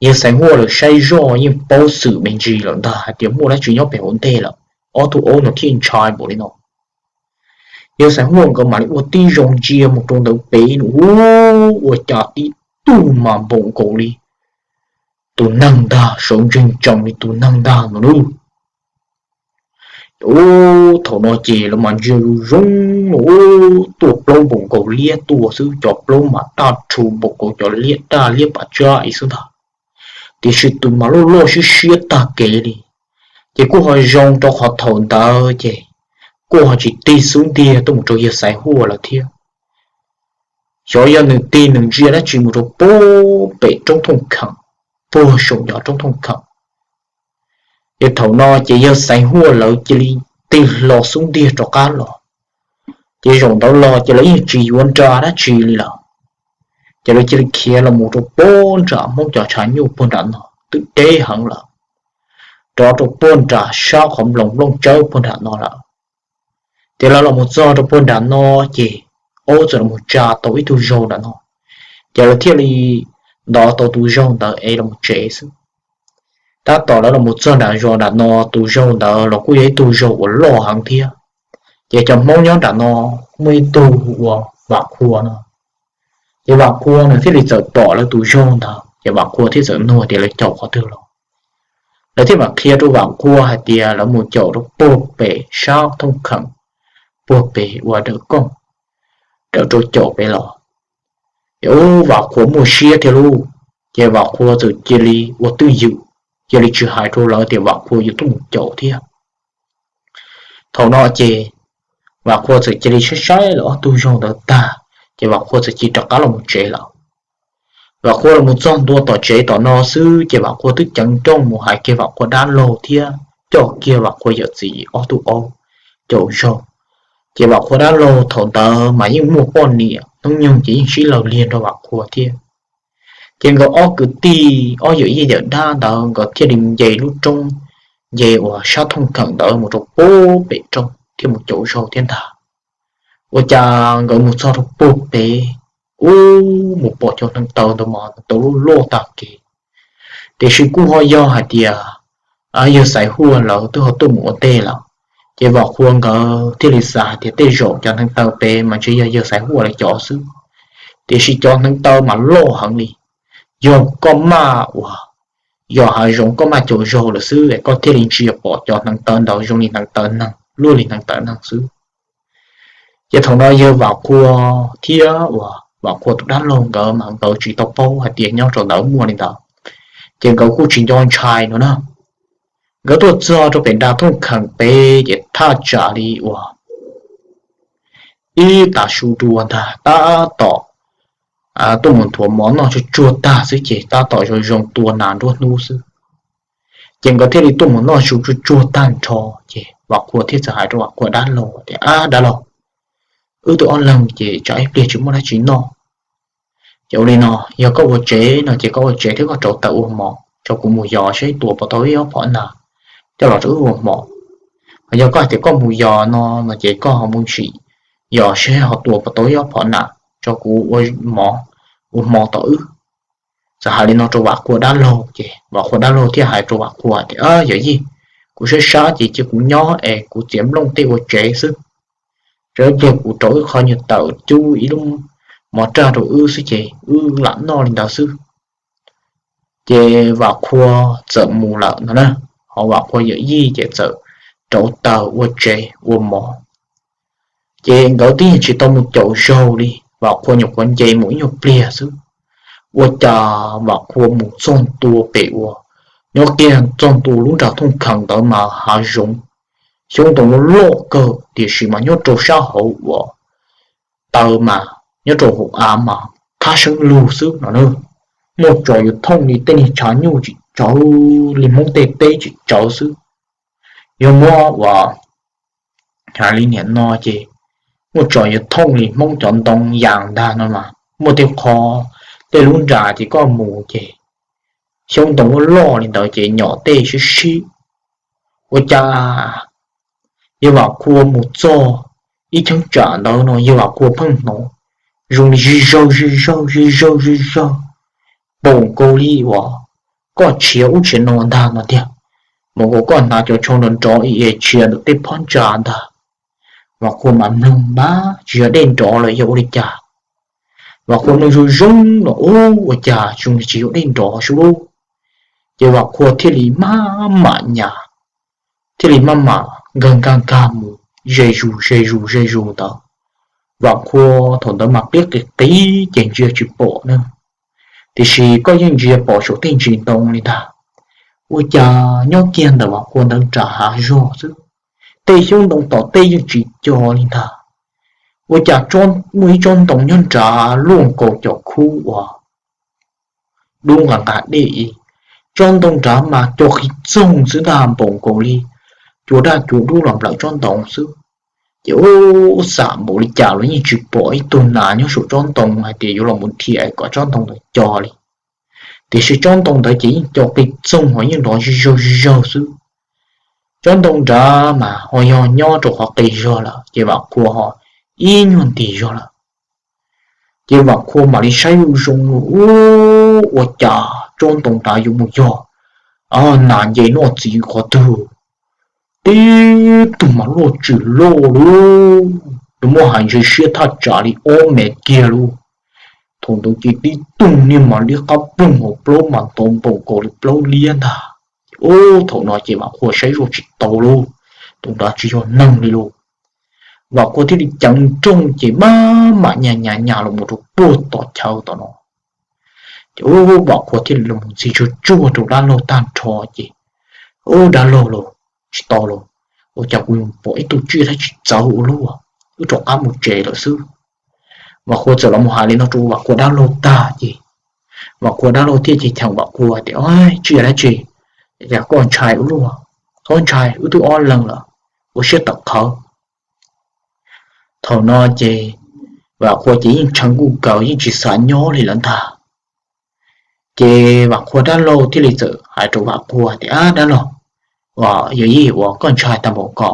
yawg Xaiv Huaj lawv saib zoj yeej paub xwm me ntsis lawm ntag hais tias muaj dab tsi nyob pem hauv ntej lawm, ob tug aub no thiaj ntshai npaum li no. Yawg Xaiv Huaj nkawd mam li ua tib zoo ntsia mus rau ntawd pem no, ua cas tib tug mas npaum nkaus li tus neeg ntag, sawv ntsees tsees li tus neeg ntag no lauj. Ub, thaum no ces lawv mas ntsia zoo zoo no, ub, tuaj plaub npaum nkaus liab tuaj xwb, cov plaub mas daj rhu npaum nkaus cov liab daj liab pas tsab ib xwb ntag. Tiam sis tus mas loj loj siab siab tag kev li. Ces kuj ho zoo rau qhov thaum ntawd ces kuj ho tsis tig xub ntiag tuaj mus rau yawg Xaiv Huaj lawm thiab. Xyov yog nws tig nws ntsia dab tsi mus rau puag pem roob thooj kheem, puag saum ncov roob thooj kheem. Ces thaum no ces yawg Xaiv Huaj lawv cia li tig hlo xub ntiag rov qab los. Ces zaum ntawd los ces lawv yeej tsis yuav nra dab tsi li lawm. Ces lawv cia li khiav los mus rau puag nram Hmoob cov tshav nyuj puag nram no twb deb heev lawm, rov rau puag nram sab qhov nploos nplooj tsawb puag nram no lawm. Ces lawv los mus txog rau puag nram no ces aub txawm los mus tsa tau ib tug zaug nram no. Ces lawv thiaj li ntov tau tus zaug ntawd es los mus tsev xwb. Tab tom lawv los mus txog nram zos nram no, tus zaug ntawd los kuj yog ib tug zaug uas loj heev thiab. Ces cov Hmoob nyob nram no muaj ib tug hu ua Vam Qhua no. Ces Vam Qhua nws thiaj li txawm pom lawv tus zaug ntawd, ces Vam Qhua thiaj txawm nug tias lawv caum qhov twg los. Lawv thiaj mam qhia rau Vam Qhua hais tias lawv mus caum rau puag pem sab thooj kheem, puag pem uas dawm kooj, dawm rau caum pem los. Ces ub, Vam Qhua muaj siab thiab lauj, ces Vam Qhua txawm cia li ua twj ywm, cia li tsis hais rau lawv tias Vam Qhua yuav tuaj mus caum thiab. Thaum no ces Vam Qhua txawm cia li saib saib lawv ob tug zaug ntawd tag, ces Vam Qhua txawm cia li rov qab los mus tsev lawm. Vam Qhua los mus txog ntua tom tsev tom no xwb ces Vam Qhua twb ceev nrooj mus hais kiag Vam Qhua dab laug thiab coj kiag Vam Qhua yawm txiv ob tug aub caum zaug. Ces Vam Qhua dab laug thaum ntawd mas yeej muaj poj niam, hnub nyoog ces yeej sib law liag nrog Vam Qhua thiab. Ces nkawd ob kwv tij, ob yawm yij yawm dab ntawd nkawd thiaj li nce lub roob, nce uas sab thooj kheem ntawd mus rau puag pem roob thiab mus caum zaug thiab ntag. Ua cas nkawd mus txog rau puag pem, ub, mus pom cov hneev taw ntawd mas hneev taw loj loj tag kev. Tiam sis kuj ho yog hais tias yawg Xaiv Huaj lawv twb ho tuaj mus ua ntej lawm, ces Vam Qhua nkawd thiaj li xav hais tias tej zaum cov hneev taw pem mas ntshe yog yawg Xaiv Huaj lawv cov xwb. Tiam sis cov hneev taw mas loj heev li, yog koj maj uas yos hav zoov koj maj caum zaug lawm xwb es koj thiaj li ntsia pom cov hneev taw ntawd zoo li hneev taw neeg, luaj li hneev taw neeg xwb. Ces thaum no yawg Vam Qhua thiab uas Vam Qhua tus dab laug nkawd mas nkawd tsis tau paub hais tias nyob rau ntawd muaj li ntawd, ces nkawd kuj tsis nco ntshai no na. Nkawd tuaj txog rau pem nram thooj kheem pem ces thaj tsam li uas ib tav su dua ntag tab tom tuaj mus nthuav mov noj tsuag tsuag tag xwb ces tab tom zoo zoo tua nas nruab hnub xwb. Ces nkawd thiaj li tuaj mus noj su tsuag tsuag tag nrho, ces Vam Qhua thiaj txawm hais rau Vam Qhua dab laug tias, Ab dab laug, wb twb ob leeg ces tsam ib pliag tsis muaj dab tsi noj. Ces ua li no, yog koj ua tsev no ces koj ua tsev thiab koj rauv taws ua mov, tso kuv mus yos seb tua puas tau ib ob phom nas coj los rau wb ua hmo. Ho yog koj hais tias koj mus yos no no ces koj ho mus ntsim yos seb ho tua puas tau ib ob phom nas tso kuv ua mov, ua hmo tom wb. Txawm hais li no rau Vam Qhua dab laug ces Vam Qhua dab laug thiaj hais rau Vam Qhua tias, Yawm yij, kuv saib sab ces cia kuv nyob es kuv txiav nplooj tej ua tsev xwb. Rau ib pliag kuv rauv ib qho nyuag taws cub ib lub mov raj rau wb xwb ces wb lam noj li ntawd xwb. Ces Vam Qhua txawm mus lawm no na, ho Vam Qhua yawm yij ces txawm rauv taws ua tsev ua mov. Ces nkawd twb yeej tsis tau mus caum zaug li, Vam Qhua nyuam qhuav nce mus ib nyuag pliag xwb, ua cas Vam Qhua mus txog ntua pem uas, nyob kiag txog ntua lub nram thooj kheem ntawd mas hav zoov, xyoob ntoo loj loj kawg tiam sis mas nyob rau sab hauv uas taw mas nyob rau hauv av mas khab seeb lug xwb no na. Muaj tsos yuav thooj li tej niag tshav nyuj tsis tsawv, li Hmoob tej teb tsis tsawv xwb. Yog muab uas hais li niam no ces muaj tsos yuav thooj li Hmoob cov ntoo yas ntag no mas muaj tej qho tej lub nras ces koj mus ces xyoob ntoo loj loj li ntawd ces nyom tej sib sib. Ua cas yawg Vam Qhua mus txog ib cheeb tsam ntawd no yawg Vam Qhua pheej hnov zoo li zig zawg zig zawg zig zawg zig zawg, npaum nkaus li uas koj tshiav ub tshiav no ntag no tiag, npaum nkaus koj hnav cov tsho nrov nrov es tshiav ntawm tej phab ntsa ntag. Vam Qhua mas mloog npab tsis yog dej nrov lawm yog ua li cas. Vam Qhua mloog zoo zoo los ub ua cas zoo li tsis yog dej nrov sub lub. Ces Vam Qhua thiaj li maj mam nyas, thiaj li maj mam nkag nkag nkag mus ze zus ze zus ze zus ntawd. Vam Qhua thaum ntawd mas pliab qis qis ces ntsia tsis pom na, tiam sis koj yeej ntsia pom saum tej ntsis ntoo li ntag. Ua cas nyob kiag ntawm Vam Qhua ntawd nram hav zog xwb, tej xyoob ntoo tom tej yeej tsis co li ntag. Ua cas muaj ib tsob ntoo nyob nrad luaj nkaus cov khub uas dub nqa nqa dej ib, tsob ntoo nrad mas co qis txoog xwb ntag, npaum nkaus li cua daj cua dub los nplawm tsob ntoo xwb. Ces ub, xam npaum li cas los yeej tsis pom ib tug nas nyob saum tsob ntoo hais tias yuav los mus dhia kom tsob ntoo ntawd co li. Tiam sis tsob ntoo ntawd ces yeej co qis txoog ho yeej nrov zig zawg zig zawg xwb. Tsob ntoo nrad mas ho yog nyob rau qhov qis zog lawm ces Vam Qhua ho ib nyuag ntis zog lawm. Ces Vam Qhua mam li saib zoo zoo, ub, ua cas tsob ntoo nrad yuav mus yog nas nce noj txiv qhov twg. Tib tug mas loj tshaj loj lub, tus muaj hais ntshe siab thaj tsam li ob mev kiag lub. Thaum ntawd ces tib tug niag mas liab qab ploog hauv plaub mas ntov npaum nkaus li plaub liab ntag. Ub, thaum no ces Vam Qhua saib zoj tsis tau lauj, tus nrad tsis yog neeg li lauj. Vam Qhua thiaj li ceev nrooj ces maj mam nyas nyas nyas los mus rau puag tom chaw tom no. Ces ub, Vam Qhua thiaj li los mus ntxig tsuag tsuag rau dab laug tag nrho ces, ub, dab laug lauj, tsis tau lauj, ua cas kuv pom ib tug tsiaj dab tsi txawv ua luaj, wb rov qab mus tsev lawm xwb. Vam Qhua txawm los mus hais li no rau Vam Qhua dab laug tag ces Vam Qhua dab laug thiaj cheem cheem Vam Qhua tias, tsiaj dab tsi, cas koj ntshai ua luaj, txhob ntshai, wb twb ob leeg lawm, ua siab tawm qhawv. Thaum no ces Vam Qhua ces yeej tshee kuj kaws yeej tsis xav nyob li lawm ntag. Ces Vam Qhua dab laug thiaj li txawm hais rau Vam Qhua tias, dab laug, yog yij uas koj ntshai tag npaum ko,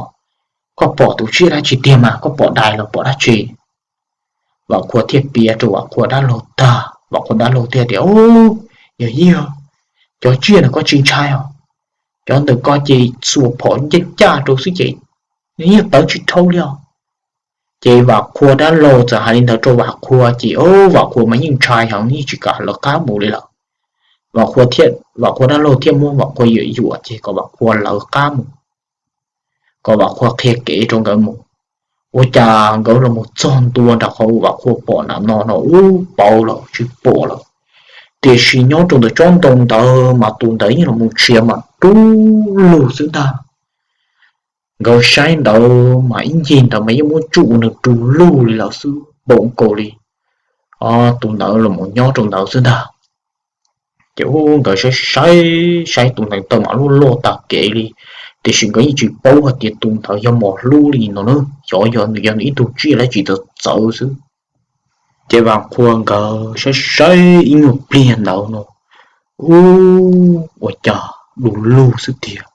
koj pom tus tsiaj dab tsi tiag mas, koj pom dais los pom dab tsi? Vam Qhua thiaj piav rau Vam Qhua dab laug tag, Vam Qhua dab laug thiaj tias, yog yij, cov tsiaj no koj tsis ntshai os, cov ntawm ko ces xuas phom ncaj caj rau xwb ces nws yeej tawv tsis dhau li os. Ces Vam Qhua dab laug txawm hais li ntawd rau Vam Qhua ces, o, Vam Qhua mas yeej ntshai heev, yeej tsis kam lawv qab mus li lawm. Vam Qhua dab laug thiaj muab Vam Qhua yuam yuam ces kom Vam Qhua lawv qab mus, kom Vam Qhua qhia kev rau nkawd mus. Ua cas nkawd los mus txog ntua nram qhov uas Vam Qhua pom nram no no, ub, pauv lawm tsis pom lawm. Tiam sis nyob rau ntawm tsob ntoo ntawd mas tus ntawd yeej los mus nrhiav mas du lug xwb ntag. Nkawd saib ntawd mas ib ncig ntawd mas yeej muab tsuj ua nws du lug li lawm xwb, npaum nkaus li tus ntawd los mus nyob rau ntawd xwb ntag. Ces ub, nkawd saib saib saib tus ntawd tawm mas loj loj tag kev li, tiam sis nkawd yeej tsis paub hais tias tus ntawd yog mos hlub li no na, xyov yog nws yog nws ib tug tsiaj dab tsi txawv txawv xwb. Ces Vam Qhua nkawd saib saib ib nyuag pliag ntawd no, ub, ua cas du lug xwb tiag.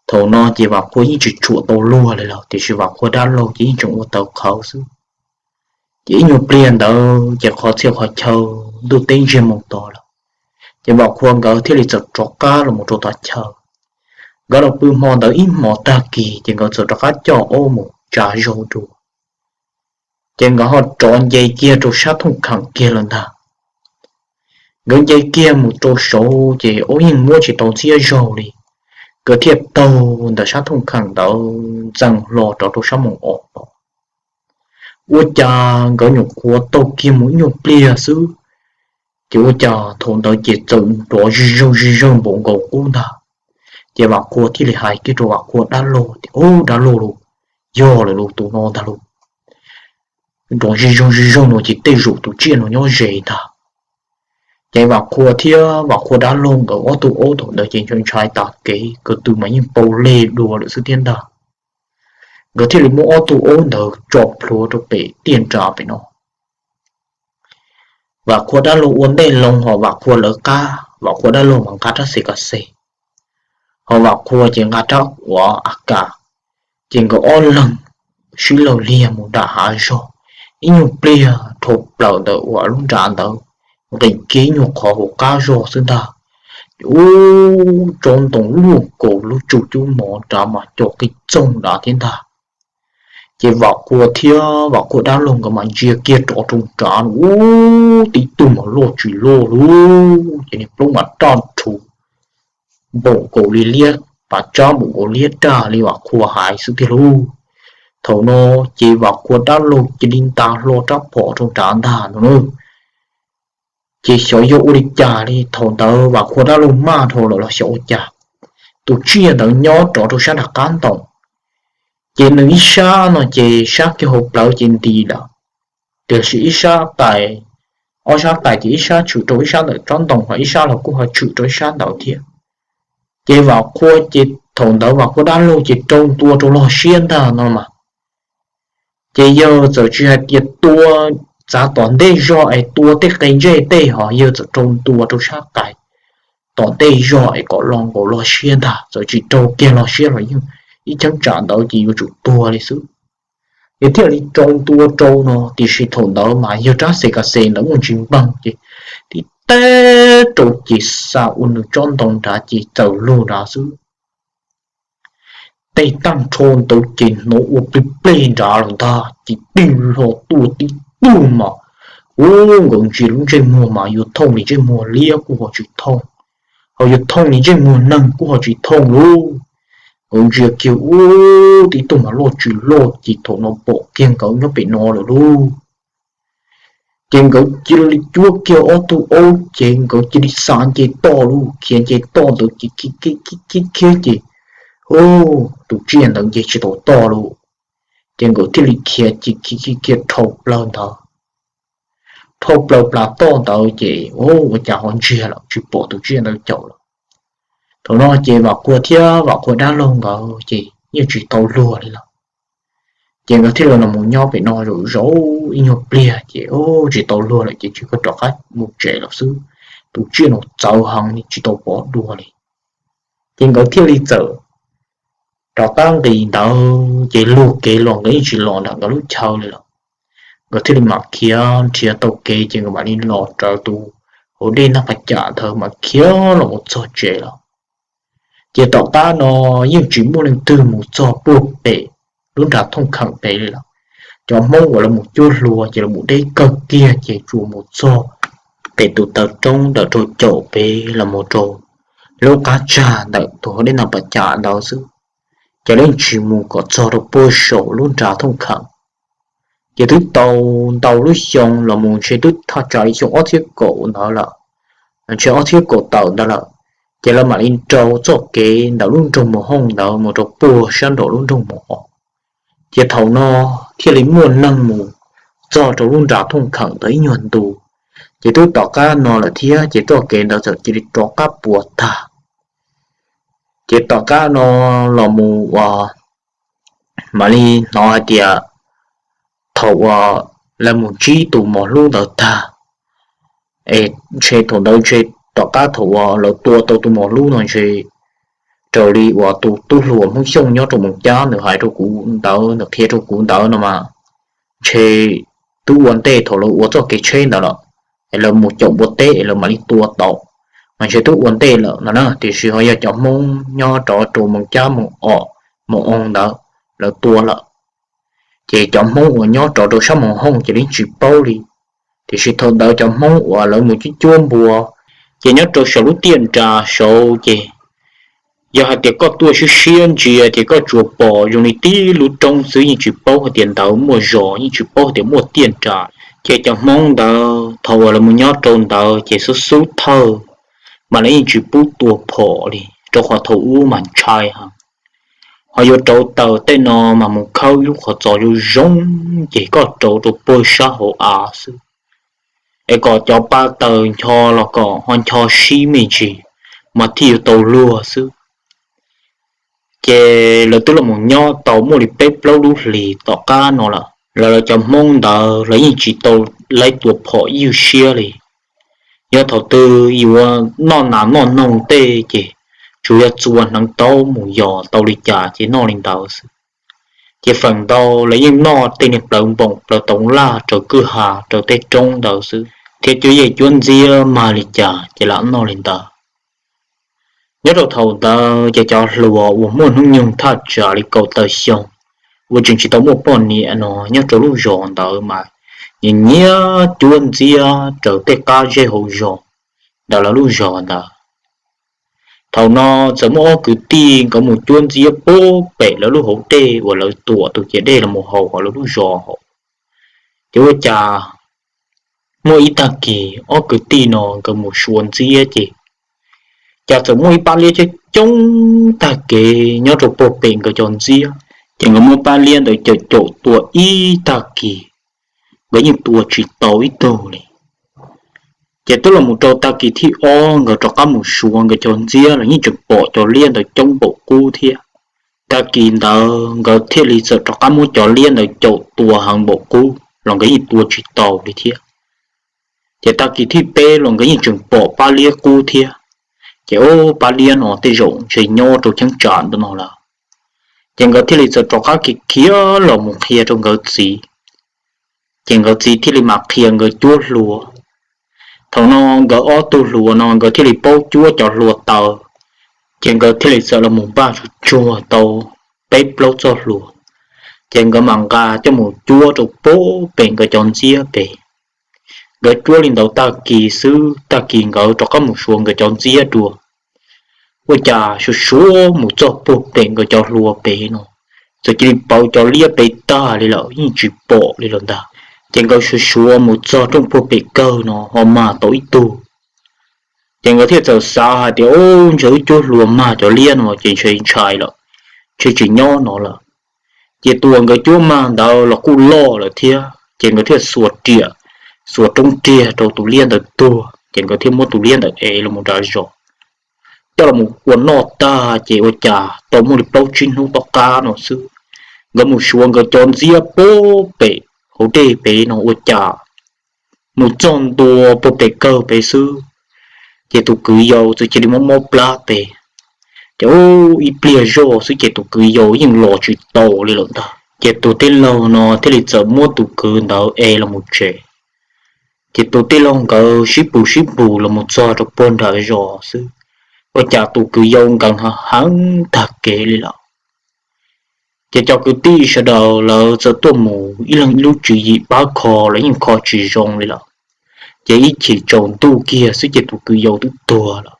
Thaum no ces Vam Qhua yeej tsis tshuam tau luag li lawm, tiam sis Vam Qhua dab laug ces yeej tseem ua tawv qhawv xwb. Ces ib nyuag pliag ntawd ces qhov txhia qhov chaw ntuj teb ntsiag moo to lawm, ces Vam Qhua nkawd thiaj li txawm rov qab los mus rau tom chaw. Nkawd los pw hmo ntawd ib hmos tag kis ces nkawd txawm rov qab coj aub mus tsa zaub dua. Ces nkawd ho rov nce kiag rau sab thooj kheem kiag lawm ntag. Nkawd nce kiag mus rau saud ces aub yeej muab tsis tau ntxhiab zaug li. Nkawd thiaj taug ntawm sab thooj kheem ntawd ntxees hlo rov rau sab moos os. Ua cas nkawd nyuam qhuav taug kiag mus ib nyuag pliag xwb, ces ua cas thaum ntawd ces txawm nrov zig zog zig zog npaum nkaus qub ntag. Ces Vam Qhua thiaj li hais kiag rau Vam Qhua dab laug tias, Ub, dab laug lauj, yog lawm lauj, tus no ntag lauj. Nrov zig zog zig zog no ces tej zaum tus tsiaj no nyob ze ntag. Ces Vam Qhua thiab Vam Qhua dab laug nkawd ob tug aub thaum ntawd ces ntshai ntshai tas kev, ko tw mas yeej pau leg dua lawm xwb thiab ntag. Nkawd thiaj li muab ob tug aub ntawd tso plhuav rau pem tiaj nrad pem no. Vam Qhua dab laug ua ntej loo ho Vam Qhua lawv qab, Vam Qhua dab laug mas nqa rab xes kas xes, ho Vam Qhua ces nqa rab uas a kas. Ces nkawd ob leeg sib law liag mus nram hav zog, ib nyuag pliag dhau plaws ntawm uas lub nrad ntawd, nqis kiag ib nyuag qhov hauv qab zog xwb ntag. Ces ub, tsob ntoo luaj nkaus lub tsu cub mov nrad mas co qis txoog nrad thiab ntag. Ces Vam Qhua thiab Vam Qhua dab laug nkawd mas ntsia kiag rov rau nrad, ub, tib tug mas loj tsis loj lauj, ces niag plaub mas raj rhuv npaum nkaus li liab, pas tsab npaum nkaus liab raj li Vam Qhua hais xwb tiag lauj. Thaum no ces Vam Qhua dab laug cia li nta hlo rab phom rau nrad ntag no na. Ces xyov yog ua li cas li, thaum ntawd Vam Qhua dab laug maj dhau lawm los xyov ua cas, tus tsiaj ntawd nyob rov rau sab nram qab ntoo. Ces nws ib sab no ces sab kiag hauv plawv ces nti lawm, tiam sis ib sab tais, ob sab tais ces ib sab tshwm rau ib sab ntawm tsob ntoo, ho ib sab los kuj ho tshwm rau ib sab ntawd thiab. Ces Vam Qhua ces thaum ntawd Vam Qhua dab laug ces rau ntua rau log siab ntag no mas. Ces yawg txawm tsis hais tias tua txav tom ntej zog es tua tej qe ntsej tej, ho yawg txawm rau ntua rau sab tais tom ntej zog es kom log nkaus log siab ntag, txawm tsis rau kiag log siab los yeej ib cheeb tsam ntawd ces yuav tsum tuag li xwb. Yawg thiaj li rau ntua rau no, tiam sis thaum ntawd mas yawg rab xes kas xes ntawd muaj ntsis npleeg ces tib teb rau ces xa ua nws tsob ntoo nrad ces txawm lug nrad xwb. Tej tag nrho ntawd ces hnov ua plig pleg nrad lawm ntag, ces tig hlo tuaj tib tug mas, ub, nkawd ntsia lub ntsej muag mas yuav thooj li ntsej muag liab kuj ho tsis thooj, ho yuav thooj li ntsej muag neeg kuj ho tsis thooj lauj. Nkawd ntsia kiag ub, tib tug mas loj tsis loj ces thaum no pom kiag nkawd nyob pem no lawm lauj. Ces nkawd cia li cuab kiag ob tug aub ces nkawd cia li xav nce toj lauj, khiav nce toj ntawd ces khiav khiav ces, tus tsiaj ntawd nce tsis tau toj lauj. Ces nkawd thiaj li khiav ces khiav khiav khiav dhau plaws ntawd, dhau plaws plas toj ntawd ces ua cas ho ntsiag lawm tsis pom tus tsiaj ntawd caum lawm. Thaum no ces Vam Qhua thiab Vam Qhua dab laug nkawd ces yeej tsis tau luag li lawm. Ces nkawd thiaj li los mus nyob pem no zaum zaum ib nyuag pliag ces tsis tau luag lawm ces tsis, koj rov qab mus tsev lawm xwb. Tus tsiaj no txawv heev li tsis tau pom dua li. Ces nkawd thiaj li txawm rov qab nqis ntawd ces luag kev los nkawd yeej tsis los nram nkawd lub chaw li lawm. Nkawd thiaj li mam khiav nrhiav tau kev ces nkawd mam li los raws tus hauv dej Naj Pas Cam ntawd mam khiav los mus txog tsev lawm. Ces tom qab no yeej tsis muaj leej twg mus txog puag pem lub nra Thooj Kheem pem li lawm. Cov Hmoob uas lawv mus cuab hlua ces lawv mus deb kawg kiag ces tsuas mus txog pem tus taw roob ntawm rau caum pem los mus rau lub qab tsag ntawm tus hauv dej Naj Pas Cam ntawd xwb. Ces lawv yeej tsis mus kom txog rau puag saum lub nra Thooj Kheem. Ces twb tau ntau lub xyoo los mus ntshe twb thaj tsam li xyoo ob txhiab kaum ntawd lawm, ntshe ob txhiab kaum tawm ntawd lawm. Ces lawv mam li rau txoj kev ntawm lub nroog Mus Hooj ntawd mus rau puag sab nraum lub nroog Mus Os. Ces thaum no thiaj li muaj neeg mus txog rau lub nra Thooj Kheem ntawd ib nyuag ntu. Ces twb tom qab no lawm thiab ces txoj kev ntawd txawm cia li rov qab puas tag. Ces tom qab no los mus ua, mam li hnov hais tias thaum uas lawv mus ntsib tus mos hlub ntawd tag, es ntshe thaum ntawd ntshe tom qab thaum uas lawv tua tau tus mos hlub no ntshe raws li uas tus tub hluas Hmoob Xyooj nyob rau Moos Cab nws hais rau kuv ntawd, nws qhia rau kuv ntawd no mas, ntshe twb ua ntej thaum lawv ua txoj kev tsheb ntawd lawm, es lawv mus caum npua teb es lawv mam li tua tau, mas ntshe twb ua ntej lawm no na. Tiam sis ho yog cov Hmoob nyob rov rau Moos Cab, Moos Os, Moos Os ntawd lawv tua lawm. Ces cov Hmoob uas nyob rov rau sab Moos Hooj ces yeej tsis paub li. Tiam sis thaum ntawd cov Hmoob uas lawv mus cuab cuab npua, ces nyob rau saum lub tiaj nras saud ces yog hais tias koj tuaj siab siab ntsia ces koj tsuas pom zoo li tib lub roob xwb, yeej tsis paub hais tias ntawd muaj zos, yeej tsis paub hais tias muaj tiaj nras. Ces cov Hmoob ntawd thaum uas lawv mus nyob rau ntawd ces xub xub thawj, mas lawv yeej tsis pub tua phom li rau qhov thaum ub mas ntshai heev. Ho yuav rauv taws tej no mas mus khawb ib lub qhov txos zoo zoo, ces koj rauv rau puag sab hauv av xwb, es kom cov pa taws ncho los kom ho ncho sib me ntsis, mas thiaj yuav tau luag xwb. Ces lawv twb los mus nyob tau muaj li peb plaub lub hlis tom qab no lawm, lawv cov Hmoob ntawd lawv yeej tsis tau laib tua phom ywj siab li. Yog thaum twg yuav noj nas noj noog tej ces tsuas yog txua hneev taub mus yos tau li cas ces noj li ntawd xwb. Ces feem ntau lawv yeej noj tej niag plawv npoos plawv toov laj raws kwj ha raws tej roob ntawd xwb, thiab cuab yej cuab ntxiab mag li cas ces lam noj li ntawd. Nyob rau thaum ntawd ces cov hluas uas muaj hnub nyoog thaj tsam li kaum tawm xyoo uas tseem tsis tau muaj poj niam no nyob rau lub zos ntawd mas nyiam nyiam cuab ntxiab raws tej qab zej hauv zos ntawm lawv lub zos ntawd. Thaum no txawm muaj ob kwv tij nkawd mus cuab ntxiab puag pem lawv lub hauv dej uas lawv tuam tus ciav dej los mus haus hauv lawv lub zos hauv. Ces ua cas muaj ib tag kis ob kwv tij no nkawd mus xyuas ntxiab ces cas txawm muaj ib pab liab coob coob tag kev nyob rau puag pem nkawd cov ntxiab. Ces nkawd muab pab liab ntawd caum caum tua ib tag kis, nkawd yeej tua tsis tau ib tug li. Ces twb los mus rau tag kis thib ob nkawd rov qab mus xyuas nkawd cov ntxiab los yeej tseem pom cov liab ntawd coob npaum qub thiab. Tag kis ntawd nkawd thiaj li txawm rov qab muab cov liab ntawd caum tua heev npaum qub los nkawd yeej tua tsis tau li thiab. Ces tag kis thib peb los nkawd yeej tseem pom pab liab qub thiab. Ces ub, pab liab no tej zaum ntshe nyob rau cheeb tsam ntawm no lawm. Ces nkawd thiaj li txawm rov qab khiav khiav los mus qhia rau nkawd txiv. Ces nkawd txiv thiaj li mam qhia nkawd cuab hlua. Thaum no nkawd ob tug hluas no nkawd thiaj li paub cuab cov hlua taws. Ces nkawd thiaj li txawm los mus npaj tsuag tsuag tau peb plaub txoj hlua. Ces nkawd mam nqa coj mus cuab rau puag pem nkawd cov ntxiab pem. Nkawd cuab li ntawd tag kis xwb, tag kis nkawd rov qab mus xyuas nkawd cov ntxiab dua. ua cas suav suav mus txog puag pem nkawd cov hlua pem no, txawm cia li pauv cov liab pem tag li lawm, yeej tsis pom li lawm ntag. Ces nkawd suav suav mus txog rooj puag pem kawg no ho mag tau ib tug. Ces nkawd thiaj txawm xav hais tias, Ub, ntshe wb cuab hlua mag cov liab no ces ntshe ntshai lawm, ntshe tsis nyob no lawm. Ces tus uas nkawd cuab mag ntawd los kuj loj lawm thiab, ces nkawd thiaj xuas riam, xuas roob riag rau tus liab ntawd tuag, ces nkawd thiaj muab tus liab ntawd ev los nram zos, coj los ua noj tag. Ces ua cas tau muaj li plaub tsib hnub tom qab no xwb, nkawd mus suav nkawd cov ntxiab puag pem hauv dej pem no ua cas mus txog ntua puag pem kawg pem xwb, ces tus kwv yau txawm cia li mob mob plab pem. Ces ub, ib pliag zoj xwb ces tus kwv yau yeej los tsis tau li lawm ntag. Ces tus tij laug no thiaj li txawm muab tus kwv ntawd ev los mus tsev. Ces tus tij laug nkawd sib pus sib pus los mus txog rau puag nram zos xwb, ua cas tus kwv yau nkawd heev heev tag kev li lawm. Ces cov kwv tij sawv daws lawv txawm tuaj mus ib leeg ib lub tswv yim pab kho los yeej kho tsis zoo li lawm. Ces ib chim tsaus ntuj kiag xwb ces tus kwv yau twb tuag lawm.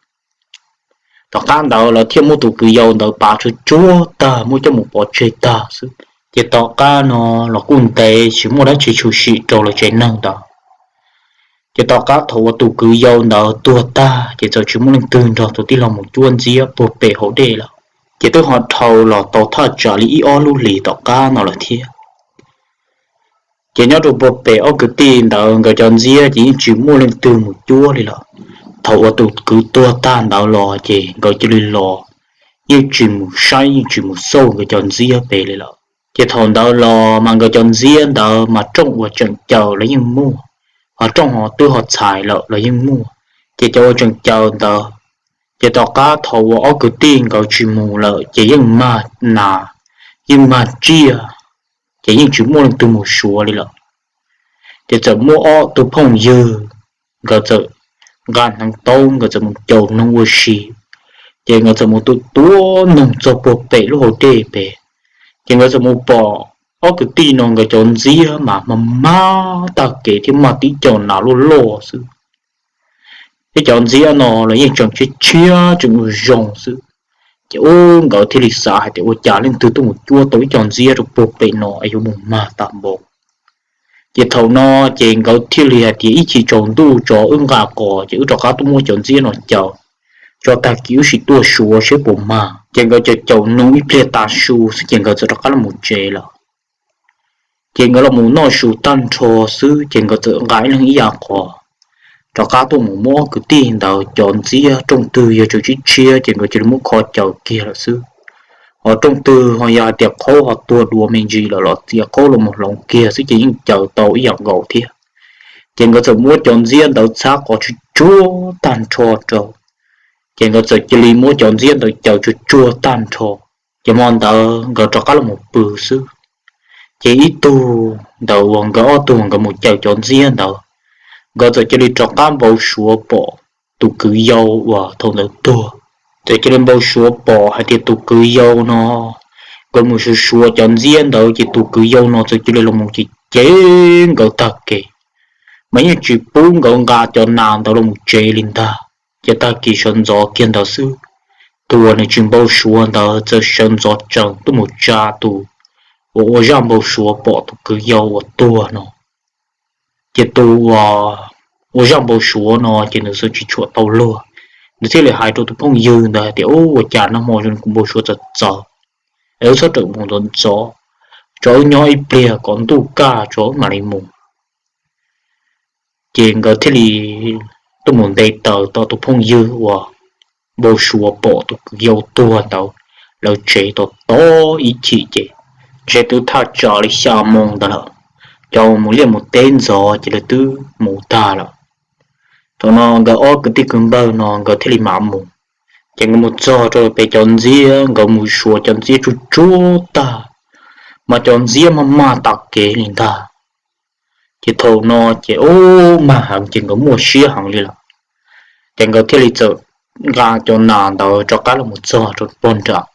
Tom qab ntawd lawv thiaj muab tus kwv yau ntawd pav tsuag tsuag tag muab coj mus pov tseg tag xwb. Ces tom qab no los kuj ntev tsis muaj dab tsi tshwm sim rau lawv tsev neeg ntawd. Ces tom qab thaum uas tus kwv yau ntawd tuag tag ces txawm tsis muaj leej twg nrog tus tij laug mus cuab ntxiab puag pem hauv dej lawm. Ces twb ho dhau los tau thaj tsam li ib ob lub hlis tom qab no lawm thiab. Ces nyob rau puag pem ob kwv tij ntawd nkawd cov ntxiab ces yeej tsis muaj leej twg mus cuab li lawm. Thaum uas tus kwv tuag tag ntawd los ces nkawd cia li los, yeej tsis mus saib yeej tsis mus xauj nkawd cov ntxiab pem li lawm. Ces thaum ntawd los mas nkawd cov ntxiab ntawd mas rooj uas tseem caws los yeej muaj, ho rooj ho twb ho txhais lawm los yeej muaj. Ces cov uas tseem caws ntawd, ces tom qab thaum uas ob kwv tij nkawd tsis mus lawm ces yeej mag nas, yeej mag tsiaj, ces yeej tsis muaj leej twg mus suav li lawm. Ces txawm muaj ob tug phooj ywg, nkawd txawm nqa hneev taub nkawd txawm mus caum noog ua si. Ces nkawd txawm mus tua tua noog txog puag pem lub hauv dej pem. Ces nkawd txawm mus pom ob kwv tij no nkawd cov ntxiab mas mag mag tag kev thiab mag tib co nas loj loj xwb. Thiab cov ntxiab no los yeej tseem tshiab tshiab tseem ua zoo xwb. Ces ub, nkawd thiaj li xav hais tias ua cas leej twg tuaj mus cuab tau ib co ntxiab rau puag pem no es yuav mus mag tag npaum. Ces thaum no ces nkawd thiaj li hais tias ib chim tsaus ntuj tso wb nqa qos ces wb rov qab tuaj muab cov ntxiab no caws, tso tag kis wb sim tuaj suav seb puas mag. Ces nkawd caum caum noog ib pliag tas su xwb ces nkawd txawm rov qab los mus tsev lawm. Ces nkawd los mus noj su tag nrho xwb ces nkawd txawm nqa ib leeg ib yav qos rov qab tuaj mus muab ob kwv tij ntawd cov ntxiab, rooj twg yog tseem tshiab tshiab ces nkawd cia li muab kho caws kiag lawm xwb. Ho rooj twg ho yog hais tias qhaub ho tuag dua me ntsis lawm los txiav qhaub los mus hloov kiag xwb ces yeej caws tau ib yam nkaus thiab. Ces nkawd txawm muab cov ntxiab ntawd txhab qos tsuag tsuag tag nrho rau. Ces nkawd txawm cia li muab cov ntxiab ntawd caws tsuag tsuag tag nrho. Ces hmo ntawd nkawd rov qab los mus pw xwb. Ces ib tug ntawd uas nkawd ob tug nkawd mus caws cov ntxiab ntawd, nkawd txawm cia li rov qab npau suav pom tus kwv yau uas thaum ntawd tuag. Txawm cia li npau suav pom hais tias tus kwv yau no, nkawd mus suav suav cov ntxiab ntawd ces tus kwv yau no txawm cia li los mus ces cev nkawd tag kev, mas yeej tsis pub nkawd nqa cov nas ntawd los mus tsev li ntag. Ces tag kis sawv ntxov kiag ntawd xwb, tus uas nws tsis npau suav ntawd txawm sawv ntxov tsees tuaj mus tsa tus uas ua zaj npau suav pom tus kwv yau uas tuag no. Ces tus uas ua zaj npau suav no ces nws xav tsis tshua tau luag, nws thiaj li hais rau tus phooj ywg ntawd hais tias, Ub, ua cas nag hmo kuv npau suav txawv txawv, es wb txhob rawm mus ntxov ntxov, tso wb nyob ib pliag kom ntuj kaj tso wb mam li mus. Ces nkawd thiaj li tuaj mus nte taws tom tus phooj ywg uas npau suav pom tus kwv yau tuag ntawd lawv tsev tom tod ib chim ces ntshe twb thaj tsam li xya moo ntawd lawm. Cov mus liaj mus teb ntxov ces lawv twb mus tag lawm. Thaum no nkawd ob kwv tij kwv npawg no nkawd thiaj li mam mus. Ces nkawd mus txog rau pem cov ntxiab, nkawd mus suav cov ntxiab tsuag tsuag tag, mas cov ntxiab maj maj tas kev li ntag. Ces thaum no ces ub, mag heev ces nkawd muaj siab heev li lawm. Ces nkawd thiaj li txawm nqa cov nas ntawd rov qab los mus txog rau pog nram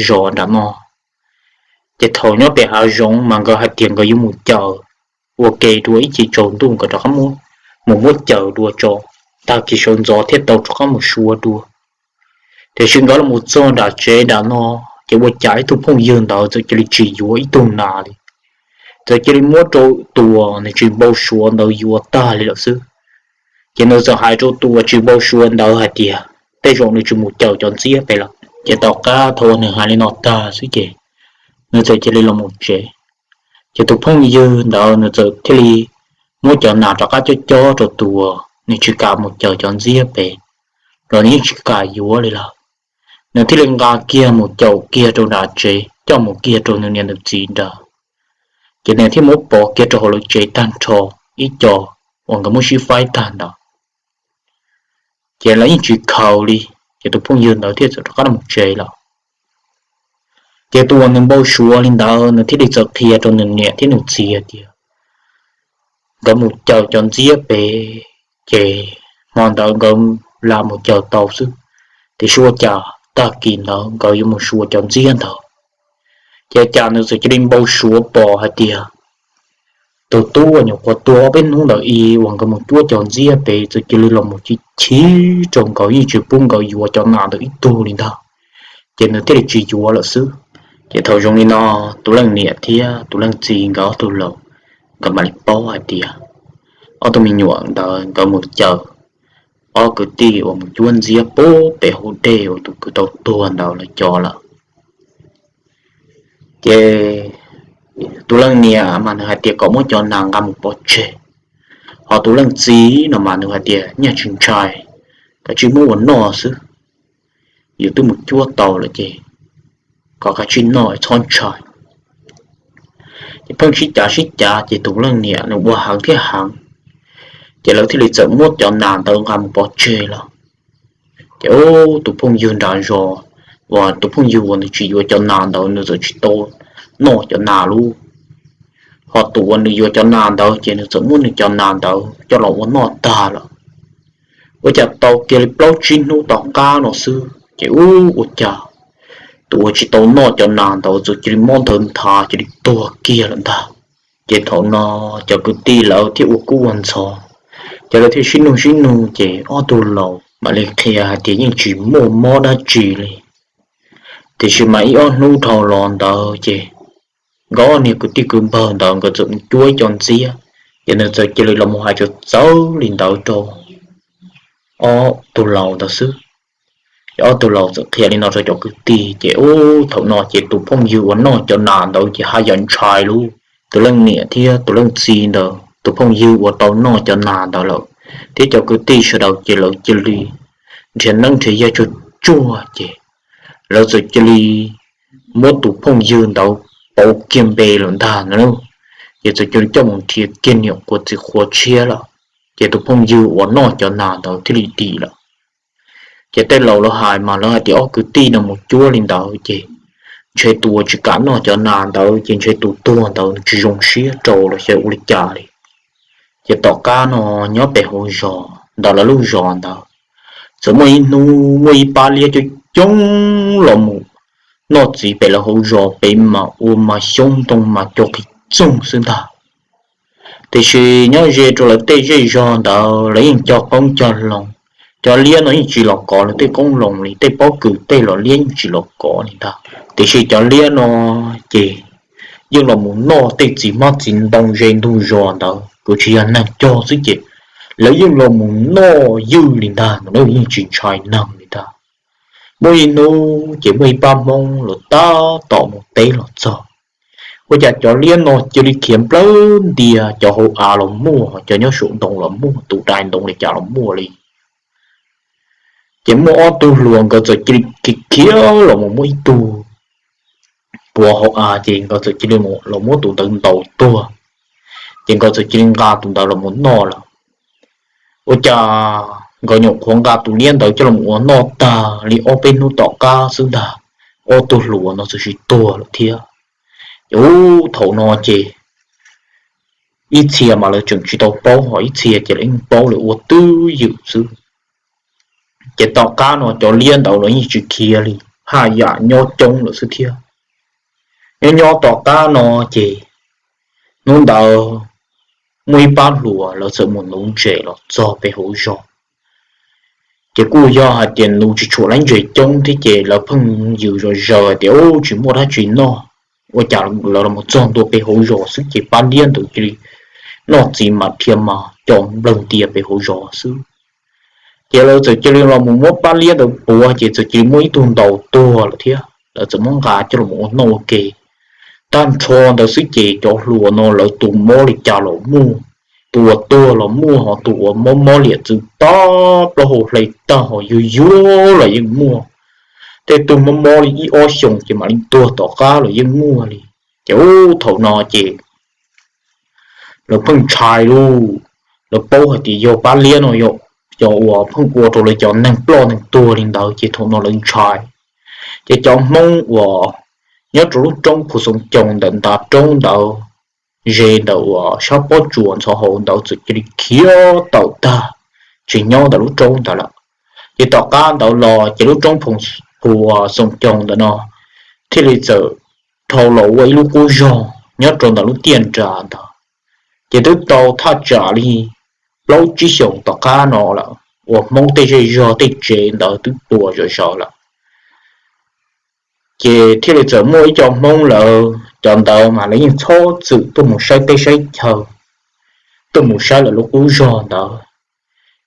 zos nram no. Ces thaum nyob pem hav zoov mas nkawd hais tias nkawd yuav mus caws ua ke dua ib chim tsaus ntuj nkawd rov qab mus muab caws dua tso, tag kis sawv ntxov thiaj tau rov qab mus suav dua. Tiam sis nkawd los mus txog nram tsev nram no, ces ua cas ib tug phooj ywg ntawd txawm cia li tsis yuav ib tug nas li, txawm cia li muab rau tus uas nws tsis npau suav ntawd yuav tag li lawm xwb. Ces nws txawm hais rau tus uas tsis npau suav ntawd hais tias tej zaum nws tsis mus cawm cov ntxiab pem lawm. Ces tom qab thaum uas nws hais li no tag xwb ces nws txawm cia li los mus tsev. Ces tus phooj ywg ntawd nws txawm thiaj li muab cov nas rov qab cob cob rau tus uas nws tsis kam mus cawm cov ntxiab pem, los nws yeej tsis kam yuav li lawm. Nws thiaj li nqa kiag mus caum kiag rau nram tsev, coj mus kiag rau nws niam nws txiv nrad. Ces nws thiaj muab pov kiag rau hauv lawv tsev tag nrho ib co uas nkawd muab sib faib tag ntawd. Ces lawv yeej tsis khaws li, ces tus phooj ywg ntawd thiaj txawm rov qab los tsev lawm. Ces tus uas nws npau suav li ntawd nws thiaj li txawm qhia rau nws niam thiab nws txiv tias nkawd mus cawm cov ntxiab pem, ces hmo ntawd nkawd lam mus cawm tau xwb, tiam sis ua cas tag kis ntawd nkawd yuav mus xyuas cov ntxiab ntawd. Ces cas nws txawm cia li npau suav pom hais tias tus tub uas nyuam qhuav tuag ob peb hnub ntawd ib uas nkawd mus cuab cov ntxiab pem txawm cia li los mus chim chim rau nkawd, yeej tsis pub nkawd yuav cov nas ntawd ib tug li ntag. Ces nws thiaj li tsis yuav lawm xwb. Ces thaum zoo li no, tus leej niam thiab tus leej txiv nkawd ob tug laus, nkawd mam li paub hais tias ob tug me nyuam ntawd nkawd mus cawm ob kwv tij uas mus cuab ntxiab pub pem hauv dej uas tus kwv tau tuag ntawd lawv cov lawm. Ces tus leej niam mas nws hais tias kom muab cov nas nqa mus pov tseg, ho tus leej txiv no mas nws hais tias nyaj tsis ntshai, kav tsij muab ua noj xwb, yus twb mus cuab tau lawm ces kom kav tsij noj txhob ntshai. Ces pheej sib cav sib cav ces tus leej niam nws ua heev thiab heev, ces lawv thiaj li txawm muab cov nas ntawd nqa mus pov tseg lawm. Ces tus phooj ywg nram zos uas tus phooj ywg uas nws tsis yuav cov nas ntawd nws txawm tsis tau noj cov nas lub, ho tus uas nws yuav cov nas ntawd ces nws txawm muab nws cov nas ntawd coj los ua noj tag lawm. Ua cas tau kiag li plaub tsib hnub tom qab no xwb ces ub ua cas tus uas tsis tau noj cov nas ntawd txawm cia li mob ntawd nthav cia li tuag kiag lawm ntag. Ces thaum no cov kwv tij lawv thiaj ua kub ua ntxhov, ces lawv thiaj sib nug sib nug ces ob tug laus mam li qhia hais tias yeej tsis muaj mob dab tsi li. Tiam sis mas ib ob hnub dhau los ntawd ces nkawd niag kwv tij kwv npawg ntawd nkawd txawm mus cuab ib co ntxiab, ces nws txawm cia li los mus hais txawv txawv li ntawd rau ob tug laus ntawd xwb. Ces ob tug laus txawm qhia li no rau cov kwv tij ces ub thaum no ces tus phooj ywg uas noj cov nas ntawd ces haj yam ntshai lub. Tus leej niam thiab tus leej txiv ntawd tus phooj ywg uas tau noj cov nas ntawd lawm thiab cov kwv tij sawv daws ces lawv cia li nrhiav neeb nrhiav yaig tsuag tsuag ces lawv txawm cia li muab tus phooj ywg ntawd pauv kiag npe lawm ntag na. Ces txawm cia li coj mus nrhiav kiag niam qhuav txiv qhuav tshiab lawm, ces tus phooj ywg uas noj cov nas ntawd thiaj li dim lawm. Ces tej laus lawv hais mas lawv hais tias ob kwv tij no mus cuab li ntawd ces ntshe tus uas tsis kam noj cov nas ntawd ces ntshe tus tuag ntawd nws tsis zoo siab rau los xyov ua li cas li. Ces tom qab no nyob pem hauv zos ntawm lawv lub zos ntawd txawm muaj ib hnub muaj ib pab liab coob coob los mus noj txiv pem lawv hauv zos pem mas ua mas xyoob ntoo mas cog qis txoog xwb ntag. Tiam sis nyob ze rau lawv tej zej zog ntawd lawv yeej cog qoob cog loo, cov liab no yeej tsis los kov lawv tej qoob loo li, tej pob kws tej los liab yeej tsis los kov li ntag. Tiam sis cov liab no ces yeej los mus noj tej txiv hmab txiv ntoo ze ntug zos ntawd, kuv tsis yog neeg cog xwb ces lawv yeej los mus noj ywj li ntag, yeej tsis ntshai neeg li ntag. Muaj ib hnub ces muaj ib pab Hmoob los tab tom mus teb los txog, ua cas cov liab no cia li khiav nplawg ntias cov hauv av los muaj, cov nyob saum ntoo los muaj, tus dai ntoo li cas los muaj li. Ces muaj ob tug hluas nkawd txawm cia li khiav khiav los mus muab ib tug puav hauv av, ces nkawd txawm cia li los muab tus ntawd ntaus tuag. Ces nkawd txawm cia li nqa tus ntawd los mus noj lawm. Ua cas nkawd nyuam qhuav nqa tus liab ntawd coj los ua noj tag li ob peb hnub tom qab xwb ntag, ob tug hluas no txawm sis tuag lawm thiab. Ces ub thaum no ces ib txhia mas lawv tseem tsis tau paub, ho ib txhia ces lawv yeej paub lawm ua twj ywm xwb. Ces tom qab no cov liab ntawd los yeej tsis khiav li, haj yam nyob coob lawm xwb thiab. Nyob nyob tom qab no ces hnub ntawd muaj ib pab hluas lawv txawm mus nuv ntses los txog pem hauv zos. Ces kuj yog hais tias nws tsis tshua laib ntses coob thiab ces lawv pheej yws zom zaws hais tias ub tsis muaj dab tsi noj. Ua cas lawv los txog ntua pem hauv zos xwb ces pab liab ntawd cia li noj txiv mam dhia mas co nplawg ntias pem hauv zos xwb. Ces lawv txawm cia li los mus muab pab liab ntawd puav ces txawm cia li muaj ib tug ntaus tuag lawm thiab lawv txawm muab nqa coj los ua noj ua ke. Tag nrho ntawd xwb ces cov hluas no lawv tus mob li cas los muaj, tus uas tuag los muaj, ho tus uas mob mob liam txwv tag plaub hau hle tag ho yuag yuag los yeej muaj. Tej tug mob mob li ib ob xyoos ces mam li tuag tom qab los yeej muaj li. Ces ub thaum no ces lawv pheej ntshai lauj, lawv paub hais tias yog pab liab no yog uas pheej ua rau lawv cov neeg ploj neeg tuag li ntawd ces thaum no lawv ntshai. Ces cov Hmoob uas nyob rau lub roob Phu Xoo Coos ntawm ntav roob ntawd, ze ntawm uas sab pob tsuas ntxhov hauv ntawd txawm cia li khiav tawm tag, tsis nyob ntawm lub roob ntawd lawm. Ces tom qab ntawd los ces lub roob Phu Xoo Coos ntawm no thiaj li txawm dhau los ua ib lub qub zog nyob rau ntawm lub tiaj nras ntawd. Ces twb tau thaj tsam li plaub tsib xyoos tom qab no lawm uas Hmoob tej zej zog tej tsev ntawd twb puas zom zaws lawm. Ces thiaj li txawm muaj ib co Hmoob lawv cov ntawd mas lawv yeej txhob txwm tuaj mus saib teb saib chaw, tuaj mus saib lawv lub qub zog ntawd.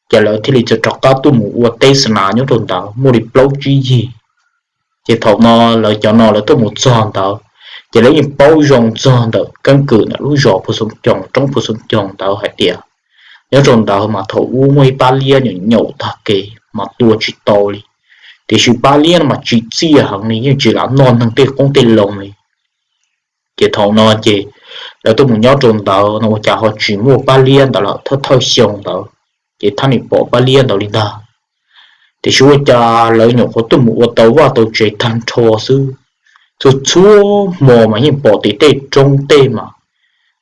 Ces lawv thiaj li txawm rov qab tuaj mus ua teb xa nas nyob rau ntawd muaj li plaub tsib yig. Ces thaum no lawv cov no lawv tuaj mus txog ntawd, ces lawv yeej paub zoo txog ntawm keeb kwm ntawm lub zos Phu Xoo Coos, roob Phu Xoo Coos ntawd hais tias nyob rau ntawd mas thaum ub muaj ib pab liab nyaum nyaum tag kev mas tua tsis tau li, tiam sis pab liab no mas tsim txiaj heev li yeej tsis lam noj neeg tej qoob tej loo li. Ces thaum no ces lawv tuaj mus nyob rau ntawd no ua cas ho tsis muaj pab liab ntawd lawm, thawj thawj xyoo ntawd ces thaj nim pom pab liab ntawd li ntag. Tiam sis ua cas lawv nyuam qhuav tuaj mus ua tau vaj tau tsev tag nrho xwb, txhua txhua hmo mas yeej pom tim tej roob tej mas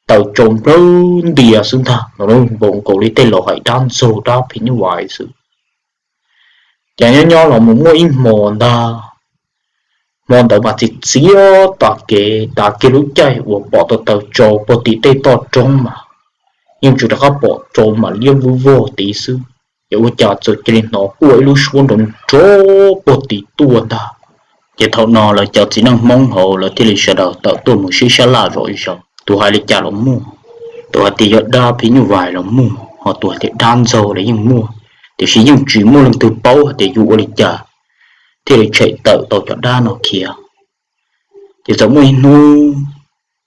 taws tsau nplawg ntias xwb ntag, npaum nkaus li tej laus hais dab ntxaug dab phim nyuj vais xwb. Ces nyob nyob los mus muaj ib hmo ntag, hmo ntawd mas txiv txiav tas kev, tas kiag lub caij uas pom tau taws tsau puag tim tej toj roob mas yeej tsis rov qab pom tsau mam liab vog vog tid xwb. Ces ua cas txawm cia li hnov quaj ib lub suab nrov nrov puag tim tuaj ntag. Ces thaum no lawv cov txiv neej Hmoob hauv lawv thiaj li sawv daws tawm tuaj mus sib sab laj zom zaws, tus hais li cas los muaj, tus hais tias yog dab phim nyuj vais los muaj, ho tus hais tias dab ntxaug los yeej muaj, tiam sis yeej tsis muaj leej twg paub hais tias yuav ua li cas thiaj li tshem tawm tau cov dab no khiav. Ces txawm muaj ib hnub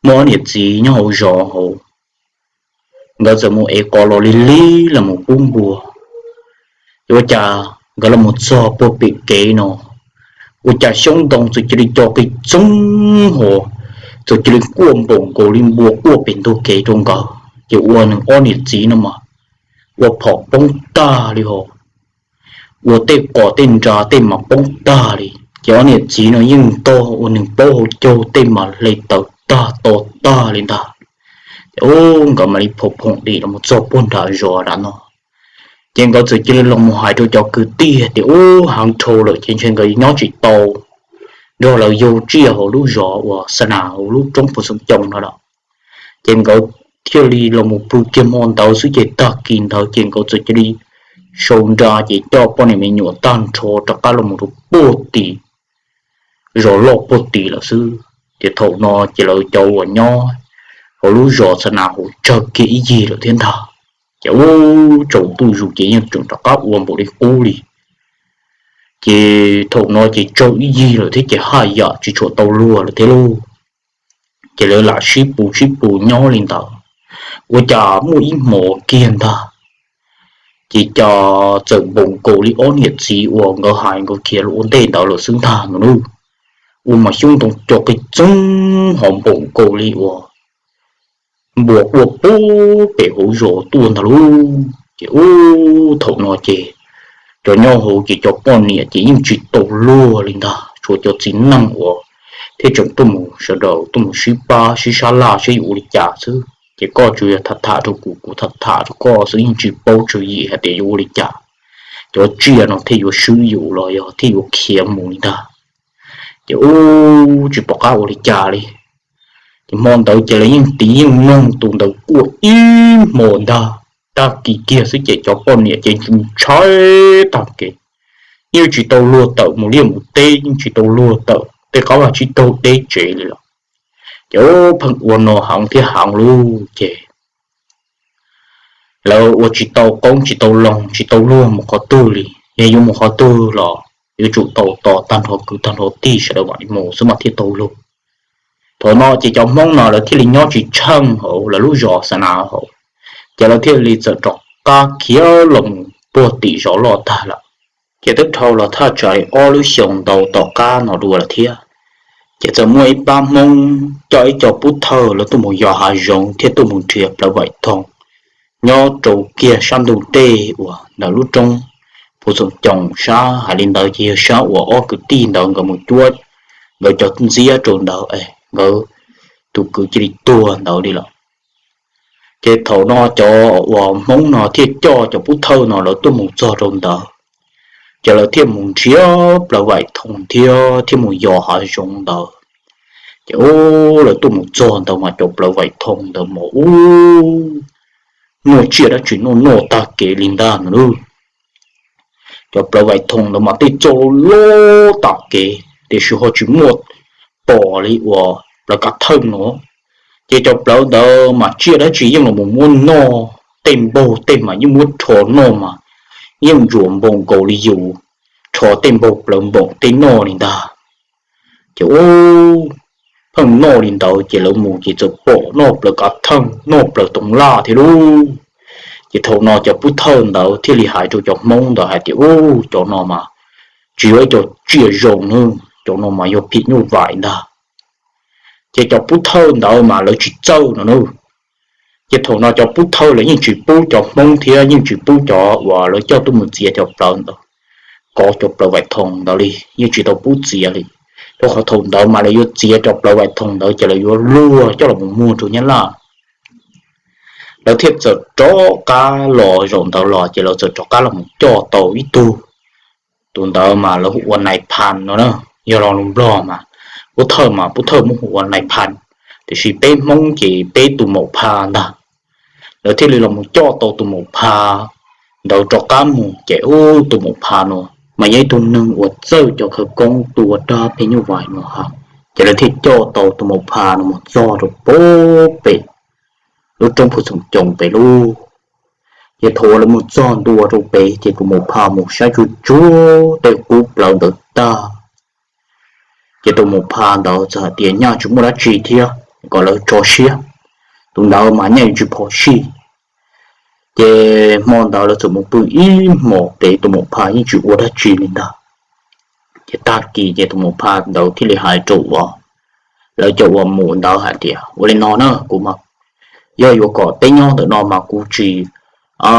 muaj ob niam txiv nyob hauv zos hauv, nkawd txawm mus ev qos los lig lig los mus pub npua. Ces ua cas nkawd los mus txog puag pem kev no, ua cas xyoob ntoo txawm cia li co qis txoog hos, txawm cia li quaj npaum nkaus li npua quaj pem ntug kev rau nkawd, ces ua nws ob niam txiv no mas ua phom poob tag li hos, ua tej qos tej nra tej mas poob tag li. Ces ob niam txiv no yeej ntog ua nws plaub hau caug tej mas hle taws tag to tag li ntag. Ces nkawd mam li phoom phoom dim los txog puag nram zos nram no. Ces nkawd txawm cia li los mus hais rau cov kwv tij tias ub, heev dhau lawm ces ntshe nkawd nyob tsis tau nrog lawv yau tsiaj hauv lub zos uas xa nas hauv lub roob Phu Xoo Coos no lawm. Ces nkawd thiaj li los mus pw kiag hmo ntawd xwb ces tag kis ntawd ces nkawd txawm cia li sau nra ces coj poj niam me nyuam tag nrho rov qab los mus rau puag tim zos loj puag tim lawm xwb. Ces thaum no ces lawv cov uas nyob hauv lub zos xa nas hauv tsawg kiag ib yig lawm thiab ntag. Ces ub, tsaus ntuj zus ces yeej tseem rov qab ua npaum li qub li. Ces thaum no ces tsawg ib yig lawm thiab ces haj yam tsis tshua tau luag lawm thiab lauj. Ces lawv lam sib pus sib pus nyob li ntawd, ua cas muaj ib hmos kiag ntag, ces cas txawm npaum nkaus li ob niam txiv uas nkawd hais nkawd khiav los ua ntej ntawd lawm xwb ntag no lauj. Ua mas xyoob ntoo co qis txoog hos npaum nkaus li uas npua quaj puag pem hauv zos tuaj ntag lauj. Ces ub, thaum no ces cov nyob hauv ces cov poj niam ces yeej tsis tau luag li ntag, tshuav cov txiv neej uas thiaj tseem tuaj mus sawv daws tuaj mus sib pab sib sab laj saib yuav ua li cas xwb. Ces koj tsuas yog tham tham rau kuv, kuv tham tham rau koj xwb, yeej tsis paub tswv yim hais tias yuav ua li cas, cov tsiaj no thiaj yuav swb yus los yog thiaj yuav khiav mus li ntag. Ces ub, tsis pom qab ua li cas li. Ces hmo ntawd ces lawv yeej tiv yeej mloog tus ntawd quaj ib hmos ntag. Tag kis kiag xwb ces cov poj niam ces ntshai tag kev, yeej tsis tau luag tawm mus liaj mus teb, yeej tsis tau luag tawm tej qab vaj tsib taug deb tsev li los. Ces pheej ua no heev thiab heev lub ces lawv ua tsis tau qoob tsis tau loo, tsis tau luag mus qhov twg li. Yog yuav mus qhov twg los yuav tsum tau tos tag nrho kwv tag nrho tij sawv daws mam li mus xwb mas thiaj tau luag. Thaum no ces cov Hmoob no lawv thiaj li nyob tsis tsheej hauv lawv lub zos xa na hauv, ces lawv thiaj li txawm rov qab khiav los mus puag tim zos loj tag lawm. Ces twb dhau los thaj tsam li ob lub xyoos ntau tom qab no dua lawm thiab, ces txawm muaj ib pab Hmoob coj ib co pub thawj lawv tuaj mus yos hav zoov thiab tuaj mus nrhiav plawv Vaim Thoom nyob rau kiag sab ntug dej uas ntawm lub roob Phu Xoom Coos sab. Hais li ntawd ces yog sab uas ob kwv tij ntawd nkawd mus cuab nkawd cov ntxiab rau ntawd es nkawd tus kwv cia li tuag ntawd li lawm. Ces thaum no cov uas Hmoob no thiaj coj cov pub thawj no lawv tuaj mus txog rau ntawd, ces lawv thiaj mus nrhiav plawv Vaim Thoom thiab thiaj mus yos hav zoov ntawd. Ces ub, lawv tuaj mus txog ntawd mas cov plawv Vaim Thoom ntawd mas ub, noj tsiaj dab tsi noj noj tag kev li ntag no lauj. Cov plawv Vaim Thoom ntawd mas tej txoj loj loj tag kev tiam sis ho tsis muaj pom li uas plawv kav thawj no. Ces cov plawv ntawd mas tsiaj dab tsi yeej los mus muab noj, tej npaug tej mas yeej muab rho noj mas yeej ntsuas npaum nkaus li yus rho tej npaug plawv npaum tej noj li ntag. Ces ub, pheej noj li ntawd ces lawv mus ces txawm pom noj plawv kav thawj noj plawv toov laj thiab lauj. Ces thaum no cov pub thawj ntawd thiaj li hais rau cov Hmoob ntawd hais tias ub, cov no mas tsis yog ib co tsiaj zoo na, cov no mas yog phim nyuj vais ntag. Ces cov pub thawj ntawd mas lawv tsis txawj no na. Ces thaum no cov pub thawj lawv yeej tsis pub cov Hmoob thiab yeej tsis pub cov uas lawv coj tuaj mus txiav cov plawv ntawd kov cov plawv Vaim Thoom ntawd li, yeej tsis tau pub txiav li. Rau qhov thaum ntawd mas lawv yuav txiav cov plawv Vaim Thoom ntawd ces lawv yuav luag coj los mus muag rau Nyab Laj. Lawv thiaj txawm rov qab los zaum ntawd los ces lawv txawm rov qab los mus coj tau ib tug. Tus ntawd mas lawv hu ua Nais Phas no na, yog lo lus Nplog mas pub thawj mas pub thawj muab hu ua Nais Phas, tiam sis peb Hmoob ces peb tus Maum Phas ntag. Lawv thiaj li los mus coj tau tus Maum Phas ntawd rov qab mus ces ub, tus Maum Phas no mas yog ib tug neeg uas txawj cov khawv koob tua dab phim nyuj vais no ha. Ces lawv thiaj coj tau tus Maum Phas no mus txog rau puag pem lub roob Phu Xoom Coos pem lauj. Ces thaum uas lawv mus txog ntua rau pem ces tus Maum Phas mus saib tsuag tsuag tej qub plawv ntawd tag, ces tus Maum Phas ntawd txawm hais tias nyaj tsis muaj dab tsi thiab kom lawv tso siab. Tus ntawd mas nyaj yuav tsis phom sij. Ces hmo ntawd lawv txawm mus pw ib hmos pem, tus Maum Phas yeej tsis ua dab tsi li ntag. Ces tag kis ces tus Maum Phas ntawd thiaj li hais rau uas lawv cov uas mus ntawd hais tias ua li no na, kuv mas yog yuav kom peb nyob ntawm no mas kuv tsis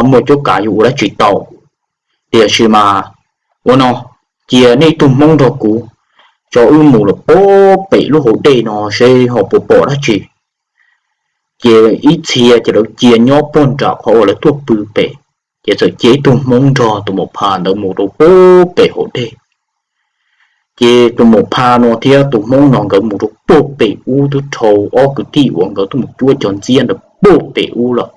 muaj cuab kav yuav ua dab tsi tau. Tiam sis mas ua no, cia nej ib tug Hmoob nrog kuv, tso wb mus lawm puag pem lub hauv dej no seb ho puas pom dab tsi. Ces ib txhia ces lawv cia nyob puag nram qhov uas lawv tuaj pw pem, ces txawm cia ib tug Hmoob nrog tus Maum Phas ntawd mus rau puag pem hauv dej. Ces tus Maum Phas no thiab tus Hmoob no nkawd mus rau puag pem ub twb dhau ob kwv tij uas nkawd tuaj mus cuab cov ntxiab ntawd puag pem ub lawm.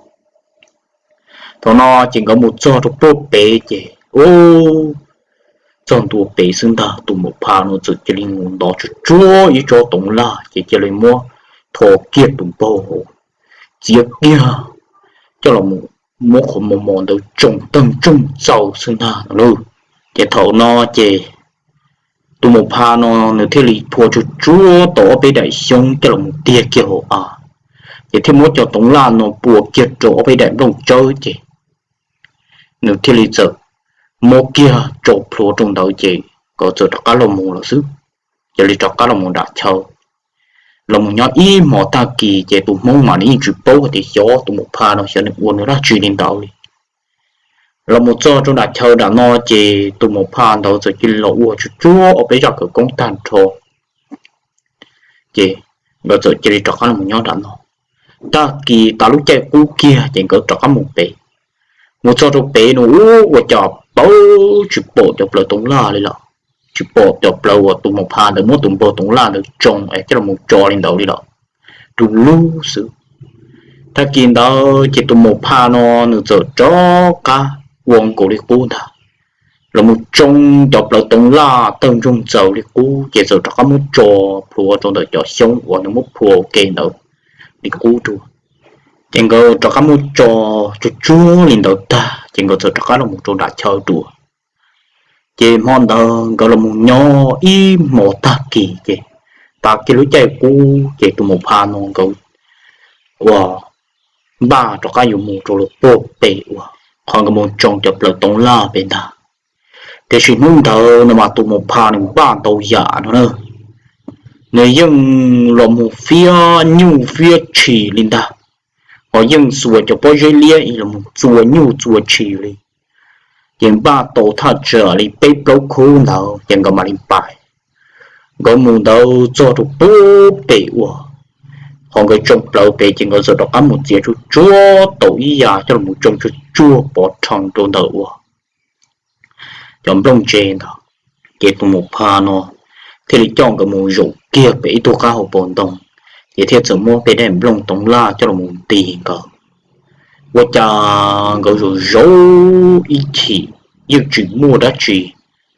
Thaum no ces nkawd mus txog rau puag pem ces ub, txog ntua pem xwb ntag tus Maum Phas no txawm cia li mus ntov tsuag tsuag ib tsob toov laj ces cia li muab tho kiag tus npaug hauv, txiav kiag coj los muab qhov mos mos ntawd tsoo tawg ntsoog txaus xwb ntag no lauj. Ces thaum no ces tus Maum Phas no nws thiaj li phua tsuag tsuag tau ob peb daim xyoob coj los mus tiag kiag hauv av, ces thiaj muab cov toov laj no pua kiag rau ob peb daim nplooj tsawb ces nws thiaj li txawm muab kiag tso plhuav rau ntawd ces nkawd txawm rov qab los mus lawm xwb. Cia li rov qab los mus nram chaw. Los mus nyob ib hmos tag kis ces tus Hmoob mas nws yeej tsis paub hais tias xyov tus Maum Phas no xyov nws ua nws dab tsi li ntawd li. Los mus txog rau nram chaw nram no ces tus Maum Phas ntawd txawm cia li los ua tsuag tsuag ob peb zaj khawv koob tag nrho, ces nkawd txawm cia li rov qab los mus nyob nram no. Tag kis tas lub caij qub kiag ces nkawd rov qab mus pem. Mus txog rau pem no ub, ua cas pawv tsis pom cov plawv toov laj li lawm, tsis pom cov plawv uas tus Maum Phas ntawd muab tus npaug toov laj ntawd tsoo es coj los mus tso li ntawd li lawm, du lug xwb. Tag kis ntawd ces tus Maum Phas no nws txawm rov qab ua nkaus li qub ntag. los mus tsoo cov plawv toov laj tawg ntsoog txaws li qub ces txawm rov qab muab tso plhuav rau ntawm cov xyoob uas nws muab phua ua ke ntawd li qub dua. Ces nkawd rov qab muab tso tsuag tsuag li ntawd tag ces nkawd txawm rov qab los mus rau nram chaw dua. Ces hmo ntawd nkawd los mus nyob ib hmo tag kis ces tas kiag lub caij qub ces tus Maum Pha no nkawd ua npaj rov qab yuav mus rau lawm puag pem uas qhov nkawd mus tsoo cov plawv toov laj pem ntag. Tiam sis hnub ntawd no mas tus Maum Pha nws npaj ntau yam no na, nws yeej los mus fiab nyuj fiab tshis li ntag, ho yeej xuas cov pob zeb liab los mus txua nyuj txua tshis li. Ces npaj tau thaj tsam li peb plaub khub ntawd ces nkawd mam li pais. Nkawd mus ntawd txog rau puag pem uas qhov nkawd tsoo plawv pem ces nkawd txawm rov qab mus txiav tsuag tsuag tau ib yam coj los tsoo tsuag tsuag pov rhees rau ntawm uas cov nplooj ntse ntawd. Ces tus Maum Pha no thiaj li coj nkawd mus zaum kiag pem ib tug qab hauv paus ntoo, ces thiaj txawm muab tej daim nplooj toov laj coj los nti nkawd. Ua cas nkawd zaum zaum ib chim yeej tsis muaj dab tsi,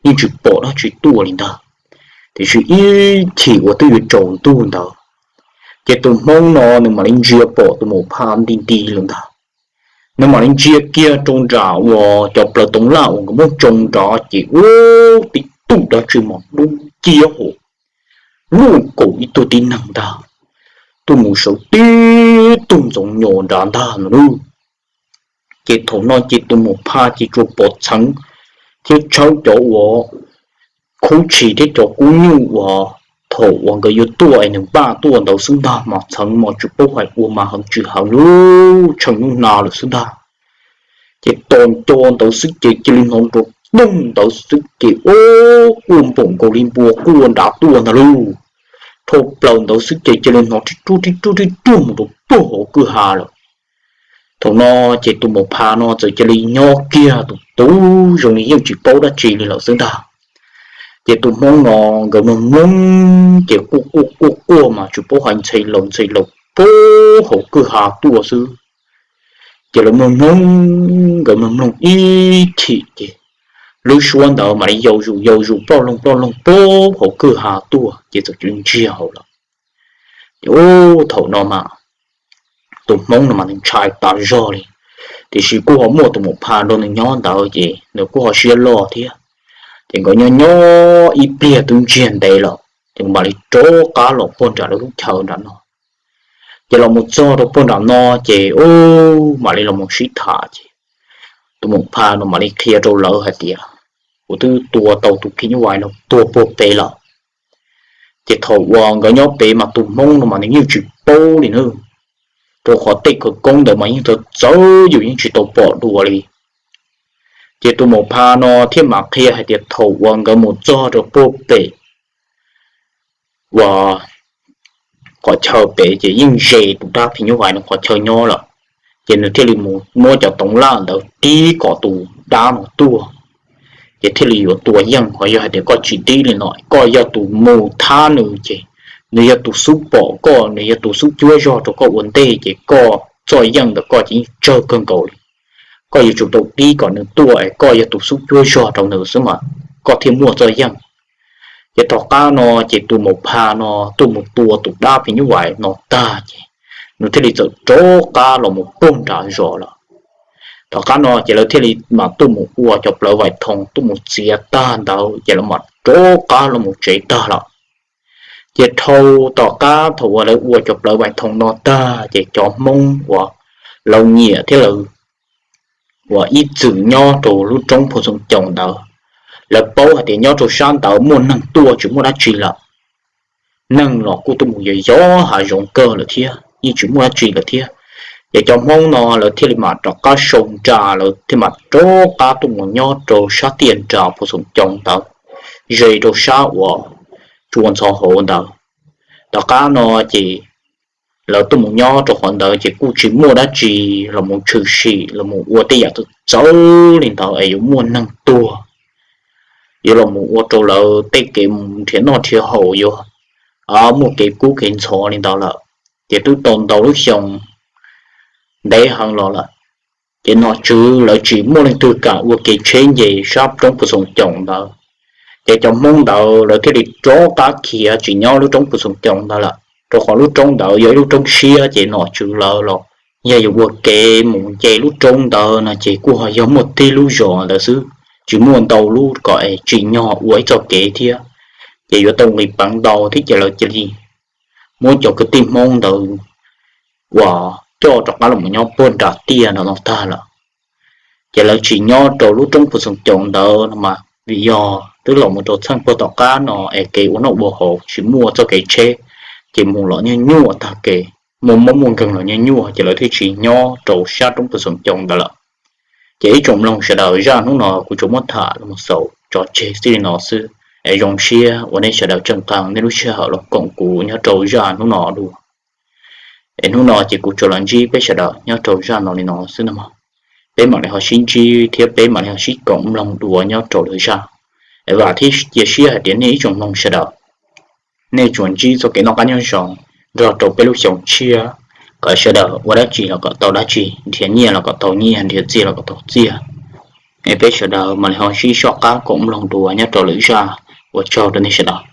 yeej tsis pom dab tsi tuaj li ntag. Tiam sis ib chim uas twb yuav tsaus ntuj ntawd, ces tus Hmoob no nws mam li ntsia pom tus Maum Pha nti nti lawm ntag. Nws mam li ntsia kiag rau nram uas cov plawv toov laj uas nkawd muab tsoo nrad ces ua tib tug dab tsi mas dub ciab hos luaj nkaus ib tug tib neeg ntag, tuaj mus sawv tib tug ntxoov nyos nrad ntag no lauj. Ces thaum no ces tus Maum Pha ces tsuas pom txheev thiab tshawb cov uas khub tshis thiab cov kub nyuj uas thaum uas nkawd yuav tuaj es nws npaj tuaj ntawd xwb ntag, mas txheev mas tsis paub hais ua mas heev tsis heev lub tsheej nub na lawm xwb ntag. Ces tos nco ntawd xwb ces cia li hnov nrov toog ntawd xwb ces ua quaj npaum nkaus li npua quaj nrad tuaj ntag lauj. Dhau plaws ntawd xwb ces cia li hnov rib ruaj rib ruaj rib ruaj mus rau puag hauv kwj ha lawm. Thaum no ces tus Maum Pha no txawm cia li nyob kiag tus tub zoo li yeej tsis paub dab tsi li lawm xwb ntag. Ces tus Hmoob no nkawd mloog mloog ces quaj quaj quaj quaj mas tsis paub hais ntxhe laus ntxhe laus puag hauv kwj ha tuaj xwb. Ces lawv mloog mloog, nkawd mloog mloog ib chim ces lub suab ntawd mam li yau zus yau zus ploj loog ploj loog puag hauv kwj ha tuaj ces txawm cia li ntsiag hauv lawm. Ces ub thaum no mas tus Hmoob no mas nws ntshai tas zog li, tiam sis kuj ho muaj tus Maum Pha nrog nws nyob ntawd ces nws kuj ho siab loj thiab. Ces nkawd nyob nyob ib pliag twb ntsiag ntev lawm ces mam li rov qab los puag nram lawv lub chaw nram no. Ces los mus txog rau puag nram no ces ub mam li los mus sib tham ces tus Maum Pha no mam li qhia rau lawv hais tias, kuv twb tua tau tus phim nyuj vais no tuag puag pem lawm. Ces thaum uas nkawd nyob pem mas tus Hmoob no mas nws yeej tsis paub li na, rau qhov tej khawv koob ntawd mas yeej txawv txawv yus yeej tsis tau pom dua li. Ces tus Maum Pha no thiaj mam qhia hais tias thaum uas nkawd mus txog rau puag pem uas qhov chaw pem ces yeej ze tus dab phim nyuj vais no qhov chaw nyob lawm. Ces nws thiaj li mus muab cov toov laj ntawd tib kom tus dab no tuaj. Ces thiaj li yuav tua yeej. Ho yog hais tias koj tsis tib li no, koj yog tus mus thab nws ces nws yog tus xub pom koj, nws yog tus xub cuab zog rau koj ua ntej ces koj txoj yeej ntawm koj ces yeej tsawg kawg nkaus li. Koj yuav tsum tau tib kom nws tuaj es koj yog tus xub cuab zog rau nws xwb mas koj thiaj muaj txoj yeej. Ces tom qab no ces tus Maum Pha no tuaj mus tua tus dab phim nyuj vais no tag ces nws thiaj li txawm rov qab los mus puag nram zos lawm. Tom qab no ces lawv thiaj li mam tuaj mus ua cov plawv vais thoom tuaj mus txiav tag ntawd ces lawv mam rov qab los mus tsev tag lawm. Ces dhau tom qab thaum uas lawv ua cov plawv vais thoom no tag ces cov Hmoob uas lawv nyiam thiab lawv uas ib txwm nyob rau lub roob Phu Xoom Coos ntawd, lawv paub hais tias nyob rau sab ntawd muaj neeg tuaj tsis muaj dab tsi lawm. Neeg los kuj tuaj mus yos yos hav zoov kawg lawm thiab yeej tsis muaj dab tsi lawm thiab. Ces cov Hmoob no lawv thiaj li mam rov qab sau nra, lawv thiaj mam rov qab tuaj mus nyob rau sab tiaj nras Phu Xoom Coos ntawd, ze rau sab uas tsua ntxhov hauv ntawd. Tom qab no ces lawv tuaj mus nyob rau qhov ntawd ces kuj tsis muaj dab tsi los mus tshwm sim los mus ua tej yam txawv txawv li ntawd es yuav muaj neeg tuag, yuav los mus ua rau lawv tej kev mus nrhiav noj nrhiav haus yuav muaj kev kub kev ntxhov li ntawd lawm. Ces twb tau ntau lub xyoo ntev heev los lawm. Ces nom tswv lawv tsis muaj leej twg kam ua kev tsheb nce sab roob Pus Xoom Coom ntawd. Ces cov Hmoob ntawd lawv thiaj li rov qab khiav tsis nyob lub roob Pus Xoom Coom ntawd lawm, rau qhov lub roob ntawd yog ib lub roob siab, ces nom tswv lawv los yog yuav ua kev mus nce lub roob ntawd no ces kuj ho yog muaj tib lub zos ntawd xwb, tsis muaj ntau lub kom es tsim nyog ua ib txoj kev thiab. Ces yuav tau nqis peev ntau thiab, ces lawv cia li muab cov kwv tij Hmoob ntawd uas coj rov qab los nyob puag nram tiaj no tag lawm. Ces lawv tsis nyob rau lub roob Pus Xoom Coom ntawd no mas vim yog twb los mus rau txheej puag tom qab no es kev ua noj ua haus tsis muaj txoj kev tsheb, ces mus los nyuaj nyuaj tag kev, muaj mob muaj nkeeg los nyuaj nyuaj, ces lawv thiaj tsis nyob rau sab roob Pus Xoom Coom ntawd lawm. Ces ib tsoom mloog sawv daws, zaj hnub no kuv tsuas muab tham los mus xaus tso tseg xij li no xwb, es zoo siab uas nej sawv daws tseem nqa nej lub sij hawm los koom kuv nyob rau zaj hnub no dua. Es hnub no ces kuv tsuas los ntsib peb sawv daws nyob rau zaj no li no xwb no mog. Peb mam li ho sib ntsib thiab peb mam li ho sib koom mloog dua nyob rau lwm zaj. Es vam thiab cia siab hais tias nej ib tsoom mloog sawv daws, nej tsuas ntsib txoj kev noj qab nyob zoo nrog rau peb lub xyoo tshiab, kom sawv daws ua dab tsi los kom tau dab tsi, nrhiav nyiaj los kom tau nyiaj, nrhiav txiaj los kom tau txiaj. Es peb sawv daws mam li ho sib soj qab koom mloog dua nyob rau lwm zaj. Ua tsaug rau nej sawv daws.